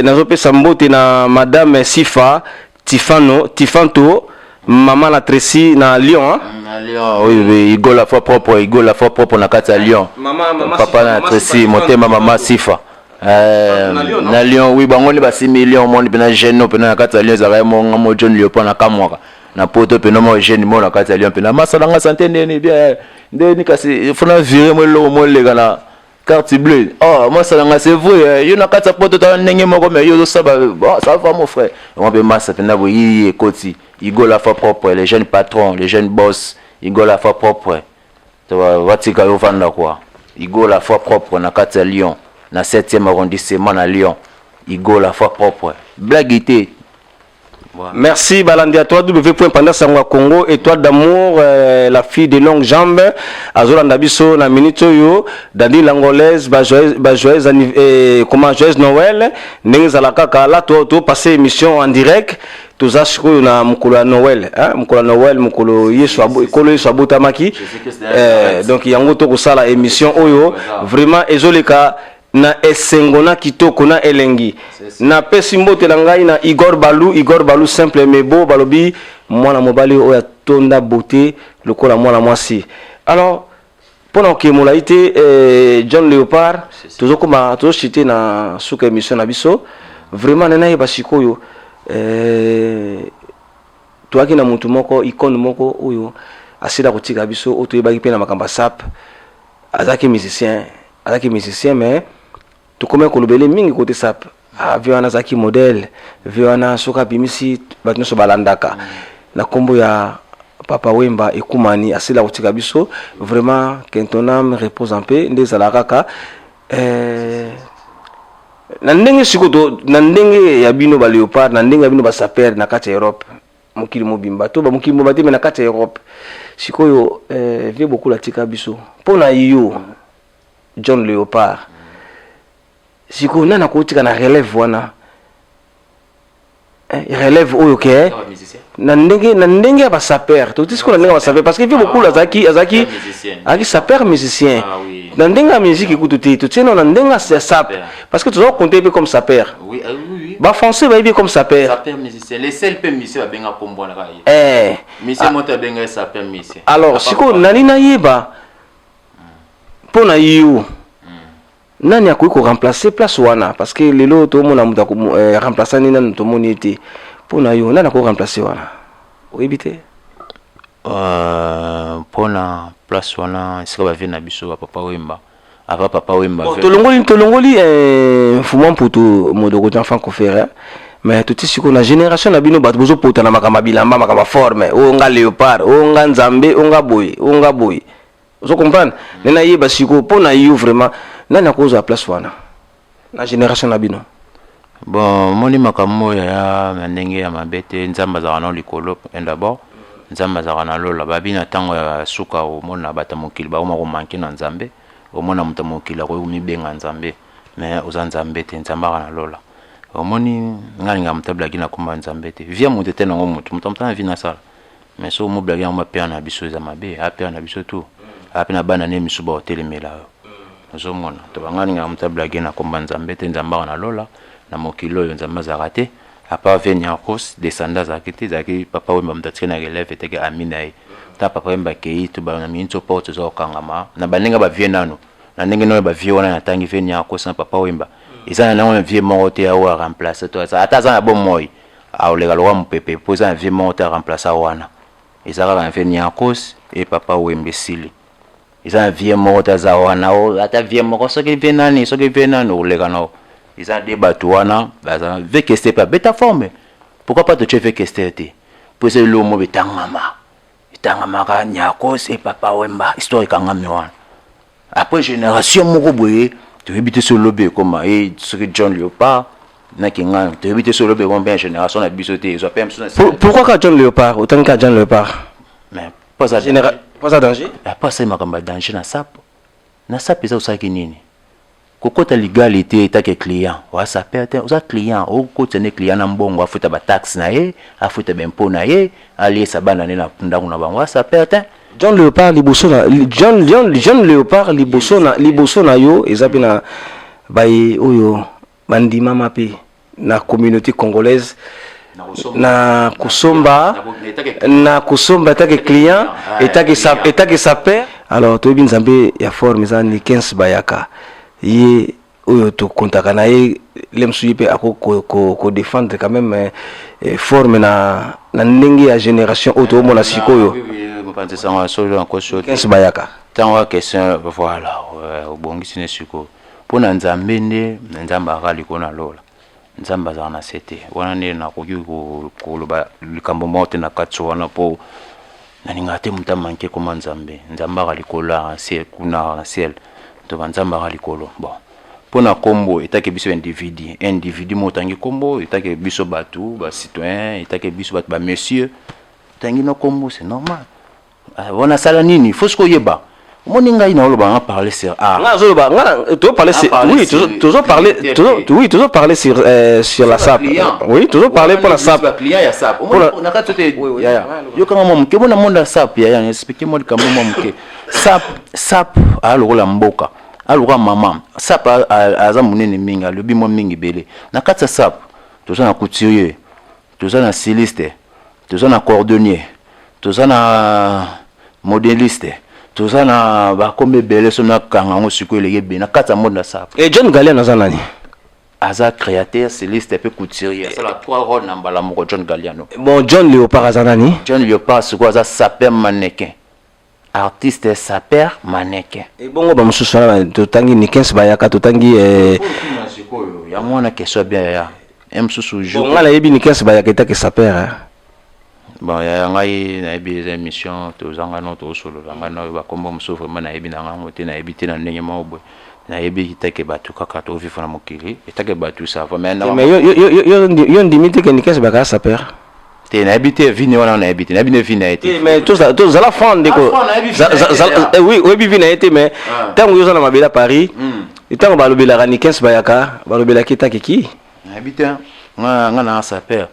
Nazopesa mbote na madame Sifa Tifano Tifanto, mama na Tracy na Lyon, hein? Na Lyon, oui, oui, Igo la foi propre, Igo la foi propre na kati ya Lyon. Mama, mama. Papa na Tracy, motema mama Sifa. Na Lyon, non? Na Lyon, oui, bango nde basimi Lyon, omoni mpena jeune mpena na kati ya Lyon ezalaka ye monga mo John Léopard na kamwaka na poto mpena mo jeune mo na kati ya Lyon mpena masalanga sante ndeni bien ndeni, kasi fona vire mo eloko mo eleka na carte bleue. Oh, masalanga, c'est vrai, yo na kati ya poto tala ndenge moko, mais yo ozosaba. Bon, ça va, mon frère, yango mpe masa mpena boyiyi ekoti. Igo la foi propre, les jeunes patrons, les jeunes boss, Igo la foi propre, batika yo vanda quoi. Igo la foi propre na kati ya Lyon, na 7e arrondissement na Lyon, Igo la foi propre, blague te. Voilà. Merci balandi ya www.pandasango ya Congo. Étoile d'amour, la fille de longues jambes azolanda biso na minute oyo. Dani l'angolaise, ba joyeux, ba joyeux, comment, joyeux Noël. Ndenge ezala kaka la to to passer émission en direct, toza sikoyo na mokolo ya Noël, hein? Mokolo ya Noël, mokolo Yesu, ekolo Yesu abotamaki. Donc yango tokosala émission oyo vraiment ezoleka na esengo, na kitoko, na elengi. Napesi mbote na ngai na Igor Balu, Igor Balu simple mebo, balobi mwana mobali oyo atonda beauté lokola mwana mwasi. Alors mpona kokee molai te, John Léopard, tozokoma tozochite na suka émission na biso. Vraiment nde nayeba sikoyo, toyaki na motu moko, icône moko oyo asila kotika biso, oyo toyebaki mpe na makambo ya sap. Azalaki musicien, azalaki musicien, mais tokomi kolobele mingi côté sap. Ah, vieux wana azalaki modèle, vieux wana soki abimisi bato nyonso balandaka. Na nkombo ya Papa Wemba ekumani asila kotika biso, vraiment que ton âme repose en paix. Nde ezalaka kaka na ndenge sikoyo, na ndenge ya bino baléopard, na ndenge ya bino basapeurs na kati ya Europe, mokili mobimba to bamokili mobimba te, me na kati ya Europe sikoyo, vieux Bokul atika biso. Mpo na yo, John Léopard, sikoyo nani akotika na relève wana, relève oyo ke na ndenge ya basapeurs? Toti sikoyo na ndenge ya basapeurs, parce que vieux Bokul azalaki sapeur musicien. Na ndenge ya musique kutu te, totie nano na ndenge ya sape, parce que toza kocompter mpe comme sapeur. Bafrançais bayebi comme sapeur. Sapeur musicien, les seuls mpe musicien babenga kombo wana kaka ye. Musicien moto abenga ye sapeur musicien. Alors sikoyo nani nayeba, mpo na yo, nani akoki koremplacer place wana? Parce que lelo tomona moto remplace nini, nanu tomoni ye te. Mpo na yo, nani akoki remplacer wana? Oyebi te? Mpona place wana, esika bavieux na biso bapapa Wemba, avant Papa Wemba. Bon, tolongoli Mfuma Mputu Modoko Jean Kofere, mais toti sikoyo na génération na bino, bato bozopota na makambo ya bilamba, makambo ya forme, oyo nga léopard, oyo nga nzambe, oyo nga boye, oyo nga boye, ozo comprendre? Nde nayeba sikoyo, mpo na yo vraiment, nani akozwa place wana na génération na bino? Bon, omoni, makambo oyo ya na ndenge ya mabe te. Nzambe azalaka na likolo. D'abord Nzambe azalaka na lola. Babi na ntango ya suka, omona bato ya mokili bakoma komanquer na Nzambe. Omona moto ya mokili akoki komibenga Nzambe, mais oza Nzambe te. Nzambe aka na lola. Omoni, ngai alingaka moto ablaki na komba Nzambe te. Vie ya moto te nango, moto na vie nasala, mais so omoblaki yango, mapere na biso eza mabe, apere na biso tu ape na bana ne misu baotelemela yo. Ozomona to bangai alingaka moto ablaki na komba Nzambe te. Nzambe aka na lola. Na mokili oyo Nzambe azalaka te, à part vieux Niarcos descendant azalaki te. Ezalaki Papa Wemba moto atiki na relève, etaki ami na ye. Ta Papa Wemba akei to na miniti, porte eza kokangama na bandenge bavieux nano, na ndenge nano bavieux wana natangi, vieux Niarcos na Papa Wemba. Eza na nango vieux moko te oyo aremplace to ata aza na bomoi, aoleka lokwa mopepe, mpo eza na vieux moko te aremplace wana. Eza kaka na vieux Niarcos e Papa Wemba, esili. Eza na vieux moko te aza wana, ata vieux moko, soki vieux nani, soki vieux nani, oleka nao. Eza nde bato wana baza. Vieux Kester mpe abeta forme, pourquoi pas totie vieux Kester te? Mpo eza eloko moko etangama, etangamaka Niarcos e Papa Wemba, histoire ekangami wana. Après génération moko boye, toyebi te so olobi ekoma e soki John Léopard naki ngai, toyebi te so olobi ekoma mpe ya génération na biso te, ezwa mpe biso. Pourquoi ka John Léopard? Otangi ka John Léopard? Mais poza danger. Po asali makambo ya danger na sape. Na sape eza osalaki nini? Kokota ligali te etake client oa sapeur te, oza client. Okotisa nde client na mbongo, afuta bataxe na ye, afuta baimpôts na ye, aliesa bana nde na ndako na bango, asapeur te. John Léopard, liboso na John Léopard, liboso na yo, eza mpe na baye oyo bandimama mpe na communauté congolaise na kosomba etake client, etake sapeur. Alors toyebi Nzambe ya forme eza Nikens Bayaka, ye oyo tokontaka na ye le mosusu, ye mpe akodéfendre quand même forme na ndenge ya génération oyo toomona sikoyo. Mopanzi sango ya solo, nakosi. Nikens Bayaka. Ntango ya question, voilà, obongisi ne sikoyo mpo na Nzambe. Nde Nzambe aka likolo na lola, Nzambe azalaka na se te. Wana nde nakoki koloba likambo moko te na kati wana, mpo nalingaka te moto amanke koma Nzambe. Nzambe aka likolo, aka se kuna na ciel, to banzambe aka likolo. Bon, mpo na nkombo etake biso individu, individu mo otangi nkombo, etake biso bato bacitoyen, etake biso bato bamonsieur, otangi na nkombo, c'est normal. Wana asala nini? Faut soki oyeba, omoni ngai na oloba nga parler sur art. Nga azoloba nga to parler sur, oui, toujours parler, oui, toujours parler sur la SAP, oui, toujours parler pour la SAP. Client ya SAP na kati te, yaya, yokanga mwa moke. Mona monde ya SAP, yaya, explique moi likambo mwa moke. SAP, SAP aya lokola mboka, alokola mama. SAP aza monene mingi, alobi mwa mingi ebele. Na kati ya SAP toza na couturier, toza na styliste, toza na cordonnier, toza na modéliste, toza na bakombe ebele. So nakanga yango sikoyo, eleki ebele na kati ya monde ya SAP. E John Galliano aza nani? Aza créateur, styliste mpe couturier. Asala trois rôle na mbala moko, John Galliano. Bon, John Léopard aza nani? John Léopard sikoyo aza sapeur mannequin. Artiste sapeur mannequin. Ebongo ba mosusu wana totangi Nikens bayaka totangi eh... Sikoyo yango wana question ya bien yaya. Ye mosusu jour. Bon nga nayebi Nikens bayaka etake sapeur hein. Bon yaya ngai nayebi eza émission toza ngai no tozosolola ngai na bakombo mosusu vraiment nayebi na ngai yango te, nayebi te na ndenge moko boye, nayebi etake bato kaka tovivre na mokili etake bato ça va mais, mais yo, yo, yo, yo, yo ndimi te ke Nikens bayaka sapeur? Te, nayebi te vie ne wana, nayebi te, nayebi ne vie na ye te. Mais tozala franc ndeko, oui, oyebi vie na ye te, mais ntango yo oza na mabele ya Paris, ntango balobelaka Nikens bayaka, balobelaki etake ki? Nayebi te, nga na sapeur,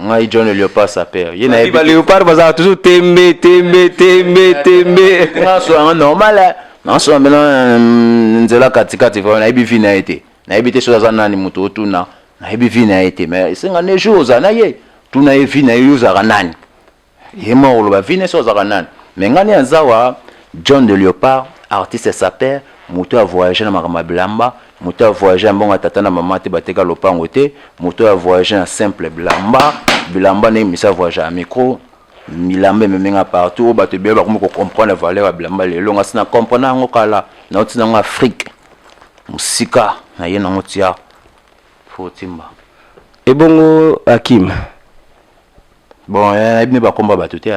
ngai John Léopard sapeur ye. Nayebi ba Léopard bazalaka toujours tembe tembe tembe tembe. Nga so yango normal, nasola mpena nzela katikati, vraiment nayebi vie na ye te, nayebi te soki aza nani. Moto otuna, nayebi vie na ye te, mais esenga nde jour ozala na ye, tuna ye vie na ye, yo ozalaka nani, ye moko oloba vie na ye soki ozalaka nani. Mais ngai nde aza wa John de Léopard, artiste sapeur, moto avoyage na makambo ya bilamba, moto avoyage na mbongo ya tata na mama te, bateka lopango te, moto avoyage na simple bilamba, bilamba ndenge misa voyage ya micro, bilamba ememenga partout oyo bato ebele bakomi kocomprendre valeur ya bilamba lelo. Nga sina comprendre yango kala, nauti nango Afrique mosika, na ye nango tia fo timba. Ebongo Hakim? Bon, nayebi nde bakomba bato te,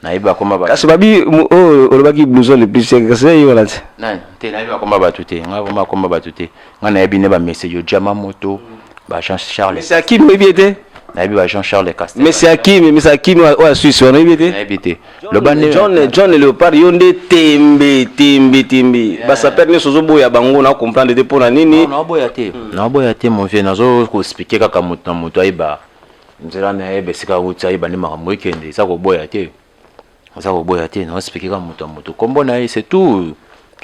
nayebi bakoma bato. Kasi babi oyo olobaki blouson le plus cher, kasi ye wana te? Nani te, nayebi bakoma bato te, nga vraiment bakoma bato te. Nga nayebi nde bamese yo Jama Moto, ba Jean Charles. Mese Hakim oyebi ye te? Nayebi ba Jean Charles Castel. Mese Hakim, mese Hakim oyo ya Suisse wana, oyebi ye te? Nayebi te, loba nde. John Léopard, yo nde tembe tembe tembe, basapeur nyonso ozoboya bango, na comprendre te mpo na nini. Naoboya te, naoboya te mon vieux, nazo koexpliquer kaka moto na moto ayeba nzela na yeba esika awuti, ayeba nde makambo ekende. Eza koboya te, eza koboya te, naoexpliquer kaka moto ya moto kombo na ye, c'est tout.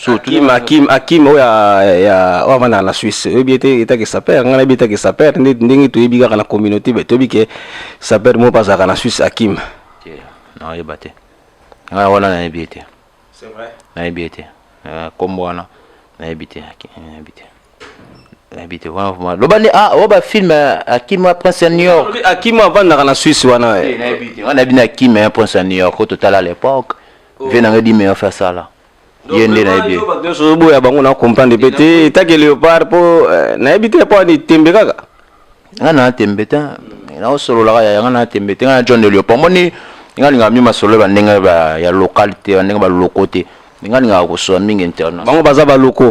Hakim, Hakim, Hakim oyo ya oyo avandaka na Suisse, oyebi ete etake sapeur? Ngai nayebi etake sapeur ndenge toyebi kaka na communauté, toyebi ke sapeur moko mpe azalaka na Suisse, Hakim. Te, naoyeba te, ngai wana nayebi ye te. C'est vrai. Nayebi ye te, kombo wana nayebi te, nayebi te, nayebi te wana vraiment. Loba nde ah, oyo bafilm Hakim prince ya New York. Hakim avandaka na Suisse wana. Nayebi te, ngai nayebi na Hakim ya prince ya New York oyo totala à l'époque, vie nanga di meilleur fe asala ye nde nayebi ye. Bato nyonso ozoboya bango, na comprendre mpe te etake Léopard mpo nayebi te mpo ani tembe kaka. Ngai na tembe te, naosololaka yaya, ngai na tembe te, ngai na John de Léopard. Omoni ngai alingaka mi masolo bandenge ya local te, bandenge baloko te, ngai alingaka kosola mingi international. Bango baza baloko.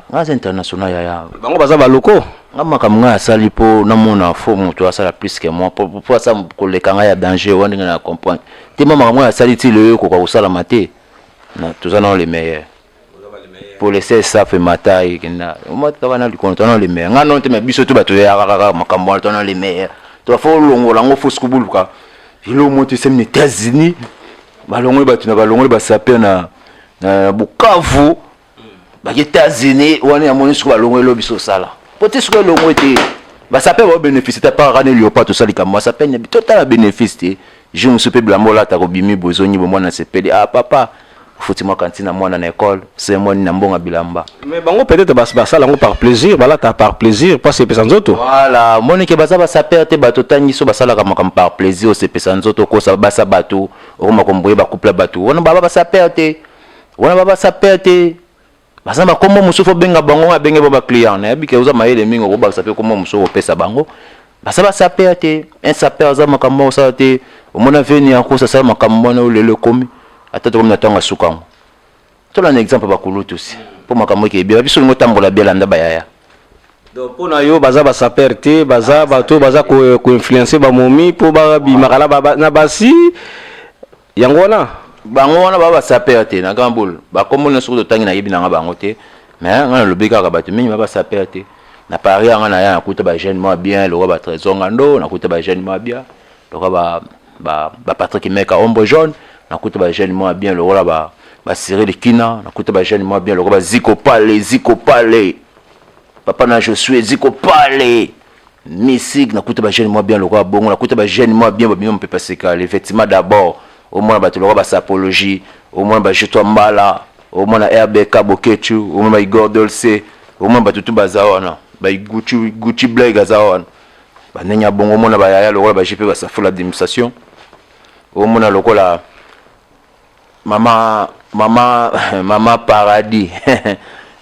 Ngai aza international yaya. Bango baza baloko. Ngai makambo ngai asali mpo namona fo moto asala plus que moi, mpo asala koleka ngai ya danger wana, ndenge na comprendre te ma makambo ngai asali ti lelo ekoka kosalama te. Toza nano le meilleur pour les 16 safe matai kenda kaka na likolo, toza nano le meilleur. Ngai nano te, mais biso to bato yaka kaka makambo wana, toza nano le meilleur. To fo olongola yango, fo sikobuluka eloko mo tosemi na États-Unis, balongoli bato na balongoli basapeur na Bukavu, bake États-Unis wana, yamoni sikoyo balongoli elo biso osala po te sikoyo elongwe te, basapeur babénéficie te par kani Léopard tosali kambo basapeur totala bénéfice te. Jour mosusu mpe bilamba olata kobimi bozongi bo mwana sepeli, ah papa, ofuti mwa kantine na mwana na ekole, semoni na mbongo ya bilamba. Mais bango peut-être basala yango par plaisir, balata par plaisir mpo asepesa nzoto. Voilà, monike baza basapeur te, bato otangi so basalaka makambo par plaisir, osepesa nzoto, okosa basa bato, okoma komboye bacouple bato wana baba basapeur te, wana baba basapeur te. Baza na bakombo mosusu obenga bango, abenge bo baclient, nayebi ke oza mayele mingi, okobakisa mpe kombo mosusu okopesa bango. Baza basapeur te. Un sapeur aza makambo osala te. Omona veni ya kosa asala makambo wana oyo lelo ekomi ata tokomi na ntango ya suka yango. Tolanda exemple bakulutu si mpo makambo eke ebia biso olingi otambola bialanda bayaya. Donc mpo na yo baza basapeur te, baza bato baza koinfluence bamomi mpo babimaka na basi yango wana. Bango wana baa basapeur te na grand boule, bakombo nyonso soki totangi nayebi nanga bango te, mais ngai nalobi kaka bato mingi ba basapeur te. Na Paris yanga na ya nakuta bajeune mwa bien lokola batrésor ngando, nakuta bajeune mwa bien lokola ba Patrick Meka ombre jaune, nakuta bajeune mwa bien lokola ba Cyril Kina, nakuta bajeune mwa bien lokola baziko pale, ziko pale papa na Josue, ziko pale misik, nakuta bajeune mwa bien lokola bongo, nakuta bajeune mwa bien babima mopepa seka les vêtements d'abord, omona bato lokola basapologie, omona bajetoi mbala, omona RBK Bokechu, omona ba Igor Dolce, omona bato tu baza wana, ba Gucci, Gucci Blake aza wana, bandenge ya bongo, omona bayaya lokola ba JP basafula administration, omona lokola. Mama mama mama paradis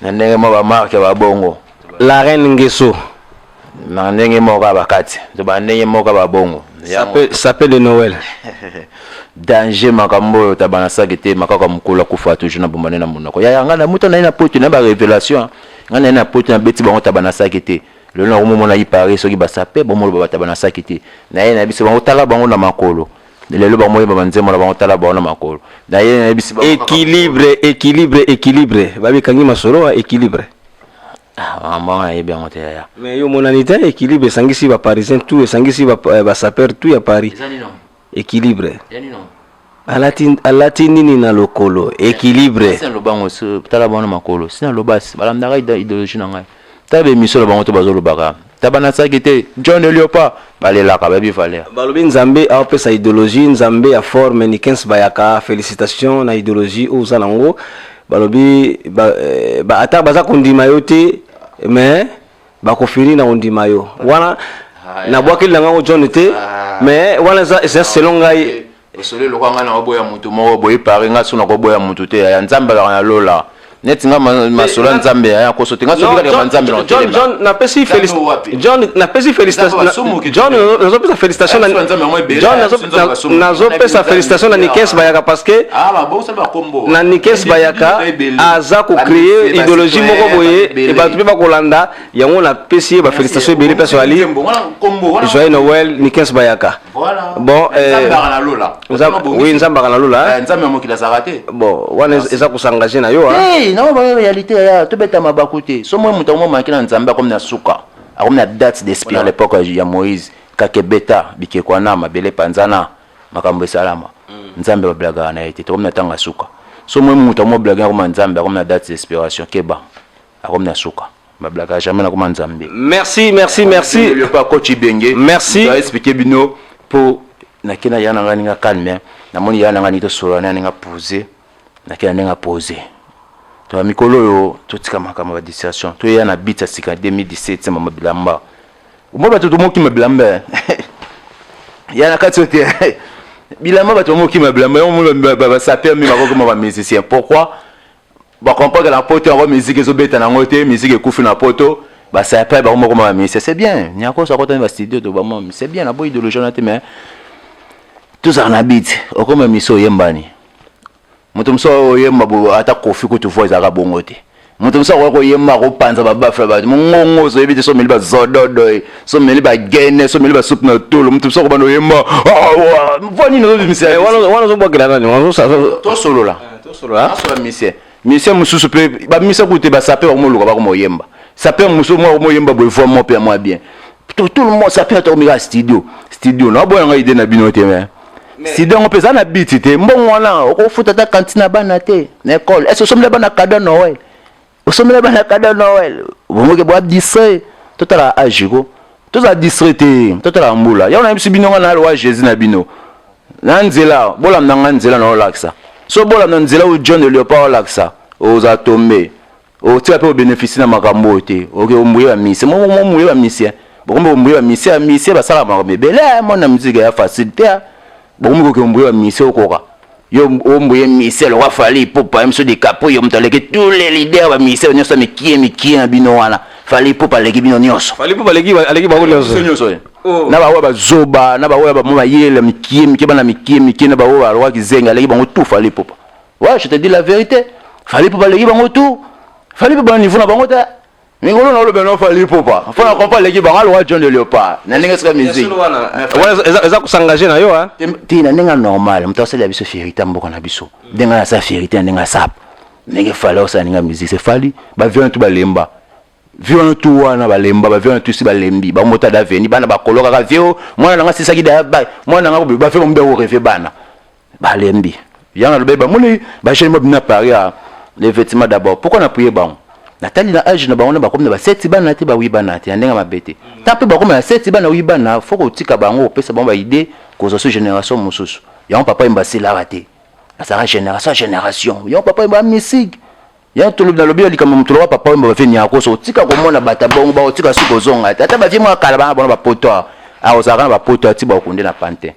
na ndenge moko bamarke babongo. La reine Ngeso. Na ndenge moko ya bakati to ba ndenge moko ya babongo. Sapin de Noël. Danger makambo oyo tabana saki te makaka mokolo akufa toujours na bombane na monoko. Yaya ngai na moto na ye na poto na ba révélation. Ngai na ye na poto na beti bango tabana saki te. Lelo na komomona ye Paris soki basape bomoloba batabana saki te. Na ye na biso bango tala bango na makolo. Lelo bango moyemba banzembo na bango tala bango na makolo. Na ye na biso bango équilibre équilibre équilibre babi kangi masolo équilibre. Ah, maman ayebi yango te yaya. Mais yo monani te équilibre esangisi ba parisien tout esangisi ba, eh, ba sapeur tout ya Paris. Équilibre. Alati alati nini na lokolo équilibre. Sina lobango tala bango na makolo. Sina lobasi balandaka idéologie na ngai. Tala ba émission na bango to bazolobaka. Tabana saki te John Eliopa balelaka bayebi valeur. Balobi Nzambe aopesa idéologie Nzambe ya forme Nikens Bayaka félicitations na idéologie oyo oza nango. Balobi ba, eh, ba, ata baza kondima yo te mais bakofini na kondima yo wana nabwakeli na ngango John te mais wana eza selon ngai. Osoli lokola ngai nakoboya motu moko boye pari ngai so nakoboya motu te yaya nzambe alaka na lola neti nga masolo ya nzambe yaya koso te nga soki kaka nzambe na John John napesi John napesi félicitation John nazopesa félicitation na John nazopesa félicitation na Nikes Bayaka parce que na Nikes Bayaka aza ko créer idéologie moko boye bato mpe bakolanda yango napesi ye ba félicitation ebele mpe ali joyeux Noël Nikes Bayaka. Bon, oui, nzambe na lola. Nzambe ya mokili azalaka te. Bon, wana eza kosengage na yo. Te, na ba réalité ya tobeta mabaku te. So moi moto mo manke na nzambe akomi na suka. Akomi na date d'expiration. À l'époque ya Moïse, kakebeta bikekwa na mabele panzana makambo esalama. Nzambe bablagaka na ye te. Tokomi na ntango ya suka. So moi moto mo blague akoma nzambe akomi na date d'expiration keba. Akomi na suka. Bablaka jamais nakoma nzambe. Merci, merci, merci. Le pas coach Ibenge. Merci. Doit expliquer bino po nakena ya nanga ninga calme namoni ya nanga nito solo na ninga poser nakena ninga poser to mikolo oyo totika makambo ba distraction toya na beat ya sika 2017 mama bilamba omoi bato tomokima bilamba ya na kati ote bilamba bato bamokima bilamba yango basaper mi bakokoma ba musicien pourquoi Ba comprendre que na poto yango musique ezo beta nango te, musique ekufi na poto, ba sapeur bango moko ba musicien, c'est bien. Niakos akota ba studio to ba mom, c'est bien na boyi idéologie na te mais tozala na beat, okoma miso oyembani. Moto mosusu oyemba bo ata Koffi kutu voix ezalaka bongo te. Moto mosusu akoki koyemba akopanza ba baffle bato mongongo ozoyebi te so omeli ba zododo so omeli ba gene so omeli ba soupe na tolo moto mosusu akobanda oyemba voix nini ozobimisa wana ozobwakela nani tosolola Tosolola. Asola musicien. Musicien mususu pe ba musicien kutu te ba sapeur bakomoluka bakomoyemba. Sapeur mususu moko akomoyemba boye voix moko pe ya mwa bien. Tout tout le monde sapeur tokomika studio. Studio na boya nga idée na bino te mais studio yango pe eza na but te. Mbongo wana okofuta ata cantine ya bana te na école. Est-ce osombela bana cadeau Noël? Osombela bana cadeau Noël? Bongo ke boa distrait. Totala âge ko. Tozala distrait te. Totala mbula. Yango nayebisi bino nga na loa Jésus na bino. Na nzela, bolanda nga nzela na olakisa. So bolanda nzela oyo John de Leopard olakisa, oza tombe. Otika pe obénéficie na makambo oyo te. Oke ombuye ba musicien. Mo mo mbuye ba musicien. Bokombe ombuye ba musicien, musicien basala makambo ebele, mona musique ya facile te. Bokombe koke ombuye ba musicien okoka. Yo ombuye musicien lokwa Fally Ipupa, ye mosusu DiCaprio moto aleki tous les leaders ba musicien nyonso mikie mikie na bino wana. Fally Ipupa aleki bino nyonso. Fally Ipupa aleki aleki bango nyonso. Nyonso. Oh. Na baoyo bazoba, na baoyo ba mayele mikie mikie bana mikie mikie na baoyo balwa kizenga aleki bango tout Fally Ipupa. Ouais, je te dis la vérité. Fally Ipupa aleki bango tout. Fally Ipupa niveau na bango te. Mikolo na oloba no Fally Ipupa. Fo na comprendre aleki bango alwa John de Léopard. Na ndenge sika musique. Wana eza ko s'engager na yo hein. Te na ndenge normal, moto asala biso fierté mboka na biso. Ndenge asala fierté na ndenge asap. Ndenge Fally osala ndenge musique, c'est Fally. Ba vieux tout balemba. Vieux wana tu wana balemba, ba vieux wana tu si balembi. Ba mota da veni bana bakolo kaka vieux mwana nanga sisaki da ba mwana nanga ba vieux mbe ko rêver bana. Balembi. Yango nalobi bamoni ba jeune mob na Paris ah, les vêtements d'abord. Pourquoi na prier bango? Natali na âge na bango na bakomi na ba 7 bana te ba 8 bana te na ndenge mabe te. Tant pe bakomi na 7 bana 8 bana faut kotika bango kopesa bango ba idée kozwa so génération mosusu. Yango papa yemba asilaka te. Azalaka génération génération. Yango papa yemba musique. Yango tolobi nalobi ya likambo moto lokola papa wemba bavie niakoso otika komona bato ya bongo bakotika suki kozonga te ata bavie mwa kala bana bona bapoto awa akozalaka na bapoto ati bakokunde na pantin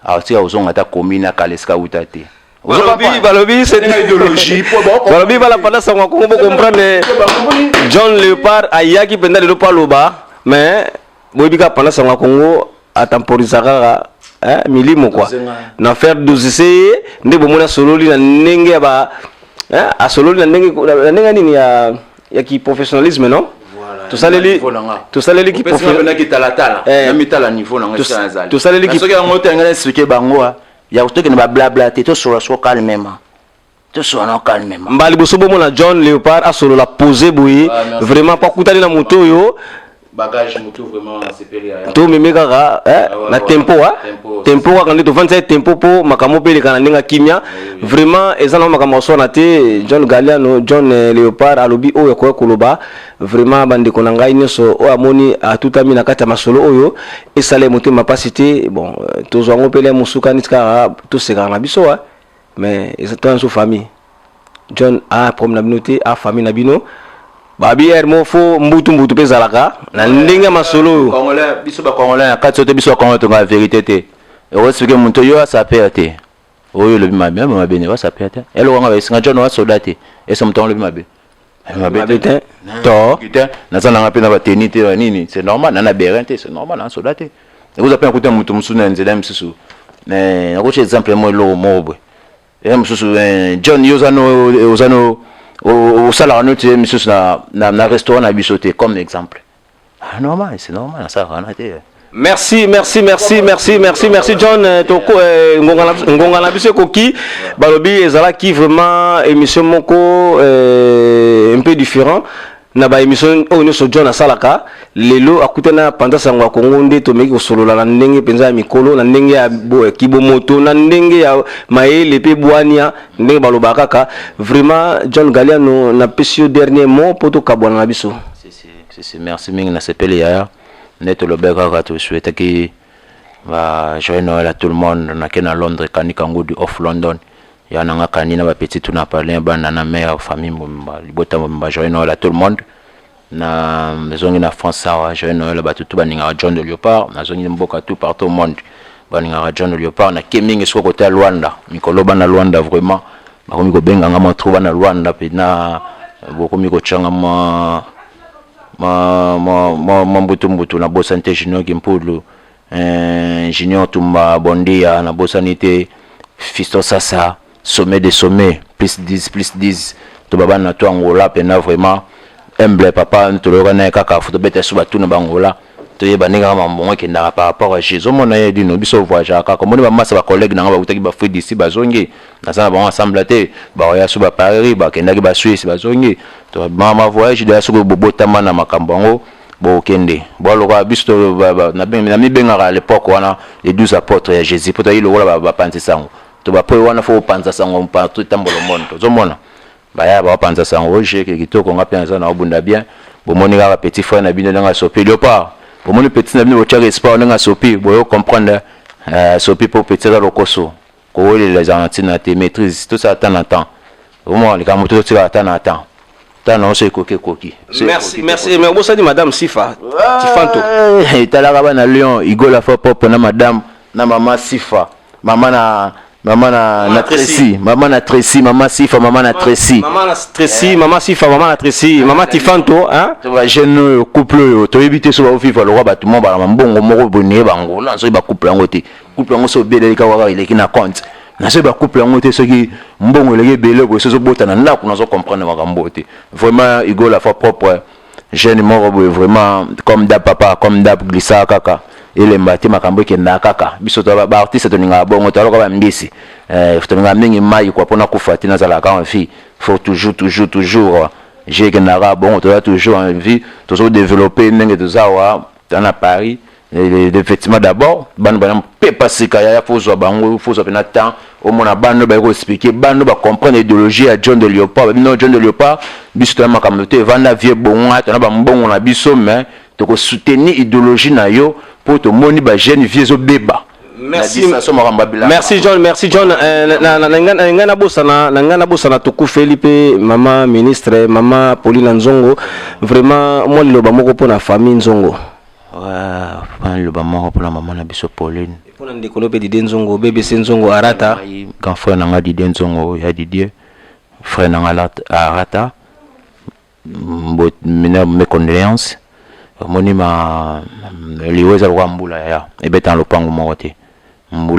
akotika kozonga ata commune akala esika awuta te. Balobi, balobi, c'est idéologie balobi bala panda sango ya Congo, bo comprendre John Léopard ayaki mpenza lelo mpo aloba, mais boyebi kaka panda sango ya Congo atemporisaka kaka, eh, milimo quoi. Na faire 12 ye nde bomoni asololi na ndenge ya ba, eh, asololi na ndenge nini ya ki professionnalisme, non? Tosaleli ki talatala. Eh. Na mitala niveau na ngai nazali. Tosaleli soki yango te, ngai expliquer bango ya tokende bablabla te, tosola so calmement, tosola no calmement. Mbala liboso bomona John Léopard asolola posé boye. Ah, merci. Vraiment, po akutani na moto oyo bagage motu vraiment sepeli ya tomemi kaka, eh, Ah, ouais, na tempo, ah. Tempo. Tempo kaka nde tovandisa ye tempo mpo makambo mpe eleka na ndenge ya kimia. Vraiment, eza na makambo aswana te. John Galiano, John Léopard alobi oyo akoki koloba. Vraiment, bandeko na ngai nyonso oyo amoni atutami na kati ya masolo oyo, esala ye motema mpasi te. Bon, tozwa yango mpele mosuka neti kaka tosekaka na biso, ah. Mais eza toza nyonso famille. John a problème na bino te, a famille na bino. Babi ere mo fo mbutu mbutu mpe ezalaka na ndenge ya masolo oyo. Congolais, biso bacongolais na kati oyo te, biso bacongolais tongaka vérité te. Ekoexpliquer moto oyo asapea te, oyo olobi mabe, mabe mabe ne wasapea te. Eloko nga baesinga John wasoda te, ese moto yango olobi mabe. Mabe te to. Te, naza nanga mpe na bateni te, banini, c'est normal. Na berin te, c'est normal, na soda te. Ekoza mpe nakuta moto mosusu na nzela mosusu, mais nakotia exemple mo eloko moko boye ye mosusu, John, yo oza no osalaka no te misusu na restaurant na biso te, comme exemple. Ah, normal, c'est normal, nasalaka wana te. Merci, merci, merci, merci, merci, merci John. Toko ngonga na biso ekoki. Balobi ezalaki vraiment émission moko un peu différent na ba émission oyo nyonso John asalaka. Lelo akutana panza sango ya Kongo nde tomeki kosolola na ndenge mpenza ya mikolo, na ndenge ya kibomoto, na ndenge ya mayele mpe bwania, ndenge balobaka kaka. Vraiment, John Galiano, napesi yo dernier mot mpo tokabwana na biso. Si, si, si, si, merci mingi, nasepeli yaya. Nde tolobaki kaka, tosouhaitaki ba joyeux Noël à tout le monde. Nake na Londres, kani Kangudi of London ya nanga kani na bapetit tuna parlin, bana na mare, famille mobimba, libota mobimba, joyeux Noël à tout le monde. Na nazongi na France awa, joyeux Noël bato tu balingaka John de Léopard. Nazongi mboka, tout partout au monde balingaka John de Léopard. Nake mingi soki kota Lwanda mikolo, bana Lwanda vraiment bakomi kobenganga mwa trop. Bana Lwanda mpena bokomi kotyanga mwa mwa mbutu mbutu. Nabosani te Junior Kimpulu, Junior Tumba Bondia, nabosani te Fisto Sasa, sommet de sommet, plus 10 plus 10 to babana na to Angola mpena vraiment humble papa. Toloyoka na ye kaka fo tobeta so batuna bangola, toyeba ndenge kaka mambongo ekendaka par rapport à Jésus. Omona ye dino biso voyageaka kaka, omoni bamasa, bacollègue nanga bautaki baFruit d'ici, bazongi, naza na bango ensemble te. Baoya so baParis, bakendaki baSuisse, bazongi. Ma voyage deya, soki bobotama na makambo yango, bokende bwaloka. Biso namibengaka à l'époque wana les 12 apôtres ya Jésus, mpo toyaki lokola bapanzi sango to bapoye wana. Fo kopanza sango partout, etambola monde. Tozomona baya bapanza sango ojeke kitoko. Nga mpe naza na obunda bien. Bomoni kaka petit frère na bino ndenge asopi Léopard, bomoni petit na bino botiaka espoir ndenge asopi, boyo comprendre sopi mpo petit aza lokoso. Kowelela ezala na ntina te. Maîtrise, tosala temps na temps. Omona likambo to totikala temps na temps, temps na nyonso ekoki, ekoki. Merci, merci. Mais obosani madame Sifa Tifanto. Etalaka bana Lion Igola fa propre na madame na mama Sifa, mama na mama na Tracy, mama na Tracy, mama Sifa, mama na Tracy. Mama na Tracy, mama Sifa, mama na Tracy, mama Tifanto, hein. To ba jeune oyo, couple oyo toyebi te so baovivre lokwa bato mo bala mambongo moko boye bangola. Soki bacouple yango te, couple yango so obeleli kaka kaka eleki na compte na soki bacouple yango te, soki mbongo eleki ebele boye, so ozobota na ndako, nazo comprendre makambo te. Vraiment, Hugo la fois propre, jeune moko boye vraiment comme d'hab, papa, comme d'hab, glissaka kaka, elemba te, makambo ekendaka kaka. Biso baartiste tolingaka bongo, toyaloka bambisi, tolingaka mingi mai kua mpona kufa te. Nazalaka en vie, faut toujours, toujours, toujours je ekendaka bongo. Toza toujours en vie, tozodéveloppe ndenge toza awa, toza na Paris. Effectivement, d'abord bana bana mpe pasika yaya, fo ozwa bango, fo ozwa mpena temps omona bana baye koexpliquer, bana bacomprendre idéologie ya John de Léopard. Babino John de Léopard, biso toya makambo te, evanda vie bonga, tona bambongo na biso, mais tokosoutenir idéologie na yo mpo tomoni bajeune vie ezobeba. Merci, merci John, merci John. Na ngai nabosana, na ngai nabosana, tokufeli mpe mama ministre, mama Paulina Nzongo. Vraiment, mwa liloba moko mpona famille Nzongo. Mpona liloba moko mpona mama na biso Pauline. Mpona ndeko no mpe Didie Nzongo, BBC Nzongo Arata. Grand frère na nga Didie Nzongo ya Didie, frère na nga Arata, mes condoléances. Omoni ma liwa eza lokola mbula yaya, ebeta na lopango moko te.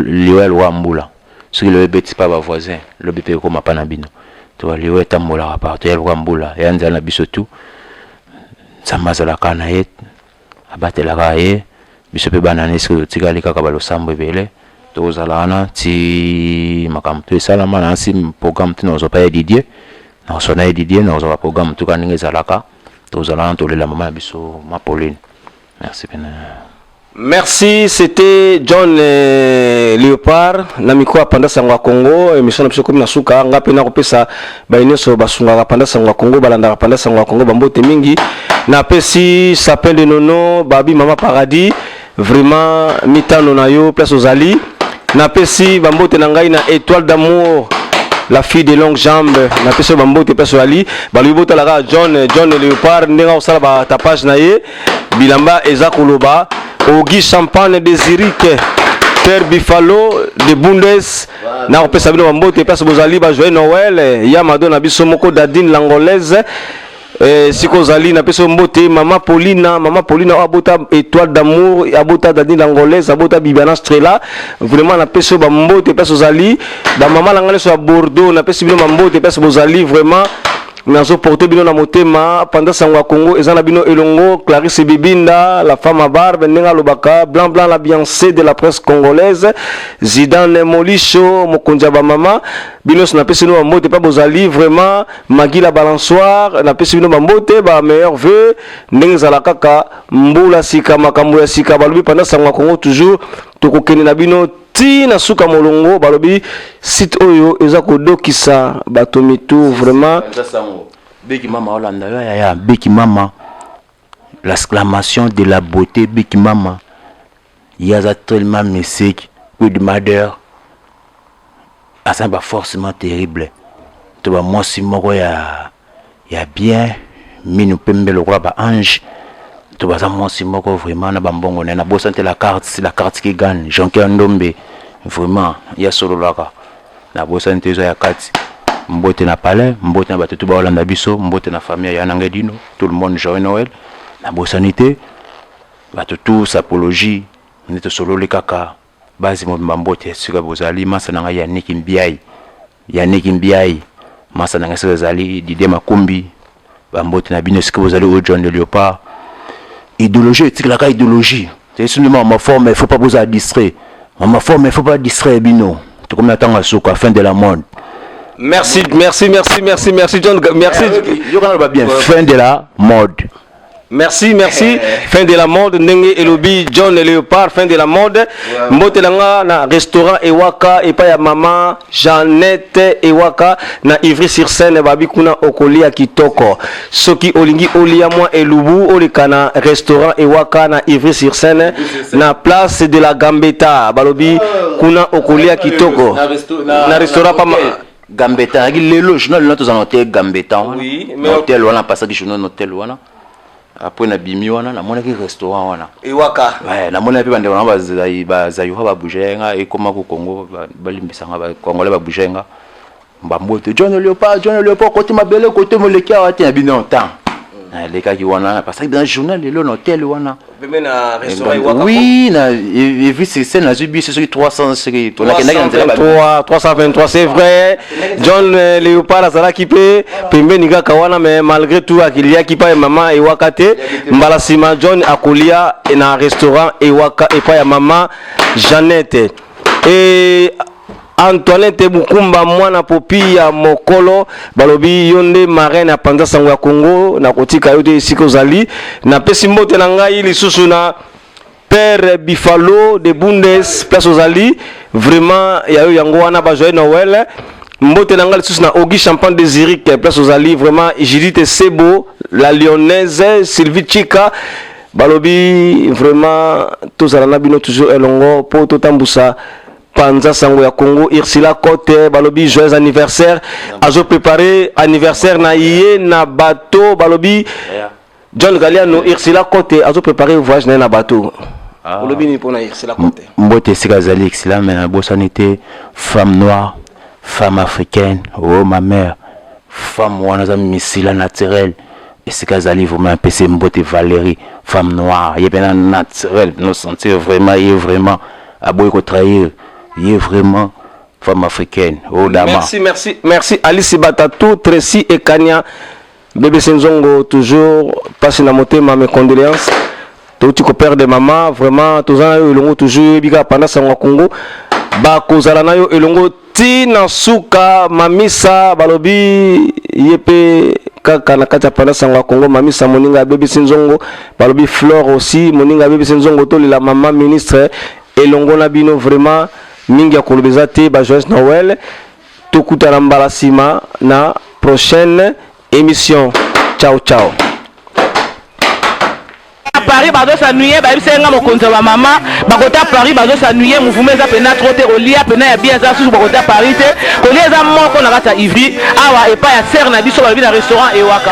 Liwa ya lokola mbula, soki lelo ebeti pa ba voisin, lobi mpe ekoma pa na bino. To liwa etambolaka partout, ya lokola mbula ya nzala na biso tout. Nzambe azalaka na ye, abatelaka ye. Biso mpe bana na ye, soki totikali kaka balosambo ebele, tozala wana ti makambo to esalama. Na nsi programme te, nakozwa pa ya Didier, nakozwa na ye Didier, nakozwa ba programme tuka ndenge ezalaka. Tozala wana, tolela mama na biso ma Pauline. Merci pena. Merci, c'était John Léopard na micro ya Panza Sango ya Congo, émission na biso komi na suka. Nga mpe nakopesa baye nyonso basungaka Panza Sango ya Congo, balandaka Panza Sango ya Congo, bambote mingi. Napesi Sapin de Nono Babi, Mama Paradis, vraiment mitano na yo place ozali. Napesi bambote na ngai na Étoile d'amour, la fille de longue jambe. Napesi yo bambote place ozali. Balobi botalaka John Léopard ndenge akosala batapage na ye, bilamba eza koloba. Ogi Champagne de Zurich, Père Bifalo de Bundes, nakopesa bino bambote place bozali. Ba joyeux Noël ya mado na biso moko Dadine l'Angolaise. Siko ozali, napesi yo mbote. Mama Paulina, mama Paulina oyo abota Étoile d'amour, abota Dadine l'Angolaise, abota Bibiana Strela, vraiment napesi yo bambote place ozali. Bamama na ngai nyonso ya Bordeaux, napesi bino bambote place bozali. Vraiment nazoporte bino na motema. Panza Sango ya Congo eza na bino elongo. Clarisse Bibinda, la femme à barbe, ndenge alobaka blanc blanc, la Beyoncé de la presse congolaise. Zidane Molisho, mokonzi ya bamama, bino nyonso napesi bino bambote mpa bozali. Vraiment Magila Balançoire, napesi bino bambote, ba meilleurs vœux. Ndenge ezala kaka mbula sika, makambo ya sika. Balobi Panza Sango ya Congo toujours tokokende na bino ti na suka molongo. Balobi site oyo eza kodokisa bato mitu vraiment. Beki mama olanda yo yaya, Beki mama, l'exclamation de la beauté. Beki mama ye aza tellement mystique, good mother, aza baforcément terrible. To bamwasi moko ya bien, minu pembe lokola baange. To baza mwasi moko vraiment na bambongo na ye. Nabosani te la carte, la carte qui gagne, Jonker Ndombe, vraiment ya sololaka. Nabosani te eza ya kati. Mbote na palais, mbote na bato tu baolanda biso, mbote na famille ya nanga Dino, tout le monde, joyeux Noël. Nabosani te bato tu sapologie nde tosololi kaka basi mobimba. Mbote esika bozali. Masa na ngai Yaniki Mbiai, Yaniki Mbiai, masa na ngai esika ezali. Didie Makumbi, bambote na bino esika bozali. Oyo John de Léopard, idéologie etikalaka idéologie. C'est mama forme, il faut pas bozala distrait. Mama forme, il faut pas distraire bino. Tokomi na ntango ya suka, fin de la mode. Merci, merci, merci, merci, merci John, merci. Yokana loba bien, fin de la mode. Merci, merci. Fin de la mode, ndenge elobi John Léopard, fin de la mode. Mbote nanga na restaurant Ewaka epai ya mama Jeannette Ewaka na Ivry-sur-Seine. Babi kuna okolia kitoko. Soki olingi olia mwa elubu, oleka na restaurant Ewaka na Ivry-sur-Seine, na place de la Gambetta. Balobi kuna okolia kitoko. Na restaurant pa Gambetta nayaki lelo journal lelo, tozala na hotel Gambetta wana. Na hotel wana, pasaki journal na hotel wana. Après nabimi wana, namonaki restaurant wana. Ewaka. Ouais, namoni mpe bandeko na bazayura babouge nga ekoma ko Congo, balimbisanga bacongolais babouge nga. Bambote John Léopard, John Léopard, kote mabele kote moleki awa te na bino. Temps nalekaki wana, pasaki dans journal lelo na hotel wana. Pembe na restaurant Ewaka. Oui, na Ivry-sur-Seine, nazwi biso soki 300, soki nakendaki na nzela. 323, 323, c'est vrai. John Léopard azalaki mpe pembeni kaka wana, mais malgré tout akiliaki pa ya mama Ewaka te. Mbala nsima John akolia na restaurant Ewaka epai ya mama Jeannette. E Antoinette Bukumba, mwana popi ya mokolo, balobi yo nde marraine ya Panza Sango ya Congo. Nakotika yo te esika ozali. Napesi mbote na ngai lisusu na Père Bifalo de Bundes, place ozali, vraiment ya yo yango wana. Ba joyeux Noël. Mbote na ngai lisusu na Ogi Champagne de Zurich, place ozali vraiment. Judith Sebo la Lyonnaise, Sylvie Chika, balobi vraiment tozala na bino toujours elongo mpo totambusa Panza Sango ya Congo. Ursula Cote, balobi joyeux anniversaire, azo préparer anniversaire na ye na bateau. Balobi Yeah. John Galliano, Ursula Kote azo préparer voyage na ye na bateau. Olobi nini mpona Ursula Kote? Mbote esika azali excellent, mais nabosani te femme noire, femme africaine, oh ma mère, femme wana aza misila naturel. Esika azali vraiment apesi mbote. Valérie, femme noire, ye mpena naturel, no sentir vraiment ye vraiment aboyi kotrahir ye, vraiment femme africaine, oh dama. Merci, merci, merci Alice Batatou, Tracy Ekania, BBC Nzongo, toujours passe na motema, mes condoléances. Touti ko perdre mama, vraiment toza na yo elongo toujours. Oyebi kaka pendant sango ya Congo bakozala na yo elongo ntina suka. Mamisa balobi ye mpe kaka na kati ya pendant sango ya Congo. Mamisa moninga abebisi nzongo, balobi Flore aussi moninga abebisi nzongo. Tolela mama ministre elongo na bino. Vraiment mingi ya koloba eza te. Ba joyeux Noël, tokutana mbala nsima na prochaine émission. Ciao ciao. Paris bazos'ennuyer, bayebisa nga mokonzi ya bamama bakota Paris bazos'ennuyer. Mouvement eza pena trop te, kolia pena ya bien eza susu. Bakota Paris te, kolia eza moko na kati ya Ivry awa epai ya sere na biso, balobi na restaurant Ewaka.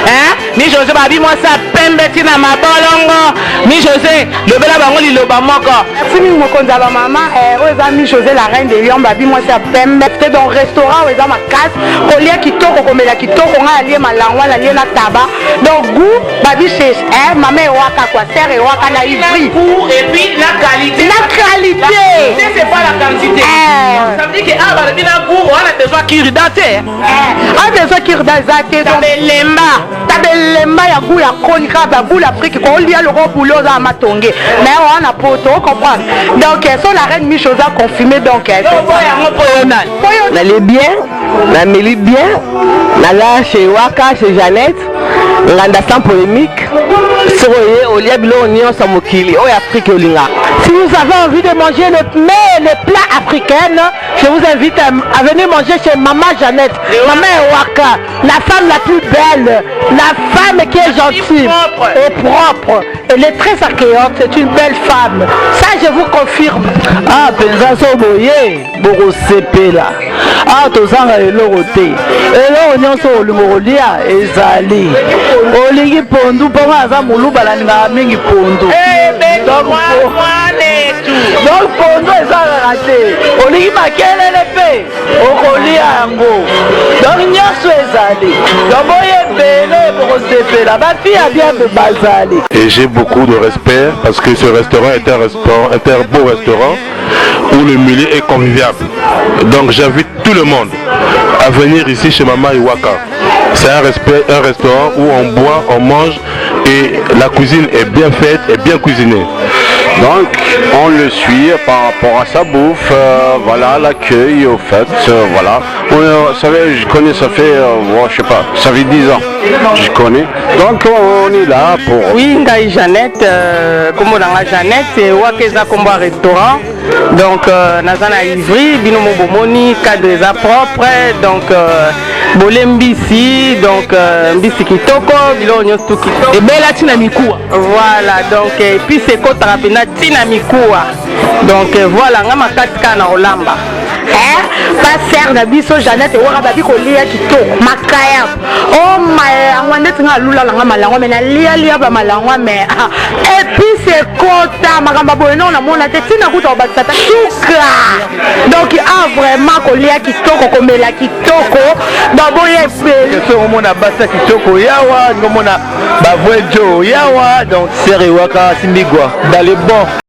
Mi José, babi mwasi ya pembe ntina mabolongo. Mi José, lobela bango liloba moko. Merci mingi, mokonzi ya bamama. Oyo eza Mi José, la reine de Lion. Babi mwasi ya pembe te. Donc restaurant oyo eza makasi, kolia kitoko, komela kitoko. Ngai alie malangwa, nalie na taba, donc goût. Babi chez mama Ewaka quoi, sœur Ewaka na Ivry. Et puis la qualité. La qualité. C'est pas la quantité. Ça veut dire que ah, balobi na goût wana, besoin kirida te. A besoin kirida eza te. Tabelemba. Tabelemba ya goût ya koni kaka baboule Afrique, kolia loko boule oza ya matonge mais wana poto comprendre. Donc so la reine Miche oza confirmé, donc yango mpo yo nani? Nalie bien, nameli bien, naza chez Waka, chez Jeannette Nganda, sans polémique. Soki oye olia biloko nyonso ya mokili oyo Afrique olingaka. Si vous avez envie de manger le mets, les plats africains, je vous invite à venir manger chez Maman Jeannette, Maman Ewaka, la femme la plus belle, la femme qui est gentille et propre. Elle est très accueillante, c'est une belle femme. Ça, je vous confirme. Ah, mpenza so boye bokosepela. Awa tozanga eloko te, eloko nyonso olingo kolia ezali. Olingi pondu, mpongo aza moluba, nalingaka mingi pondu, donc pondu eza kaka te. Olingi makelele mpe okolia yango, donc nyonso ezali. Donc boye ebele, bokosepela, bafille ya bien mpe bazali. Et j'ai beaucoup de respect parce que ce restaurant est un restaurant, est un beau restaurant où le milieu est convivial. Donc j'invite tout le monde à venir ici chez Mama Iwaka. C'est un, respect, un restaurant où on boit, on mange et la cuisine est bien faite et bien cuisinée. Donc on le suit par rapport à sa bouffe, voilà, l'accueil au fait, voilà. Vous savez, je connais, ça fait, bon, je sais pas, ça fait 10 ans, je connais. Donc on est là pour. Oui, ngai Jeannette, kombo na nga Jeannette Ewaka, eza kombo ya restaurant. Donc naza na Ivry. Bino mo bomoni cadre eza propre, donc bolie mbisi, donc mbisi kitoko, biloko nyonso tu kitoko. Ebela ntina mikuwa. Voilà, donc épice ekotaka mpenza ntina mikuwa. Donc voilà, nga makasi kaka na kolamba. Pasteur na biso Jeannette Ewaka, babi kolia kitoko, makaya o malangwa ndeti nga alula nanga malangwa, me nalialia bamalangwa, me épice ekota. Makambo boye nao namona te, ntina kuta kobakisa ta suka. Donc ah, vraiment kolia kitoko, komela kitoko, donc boye ebele. So omona basi ya kitoko yawa, ngomona bavrai jo yawa, donc sere Ewaka simbigwa dans les bons.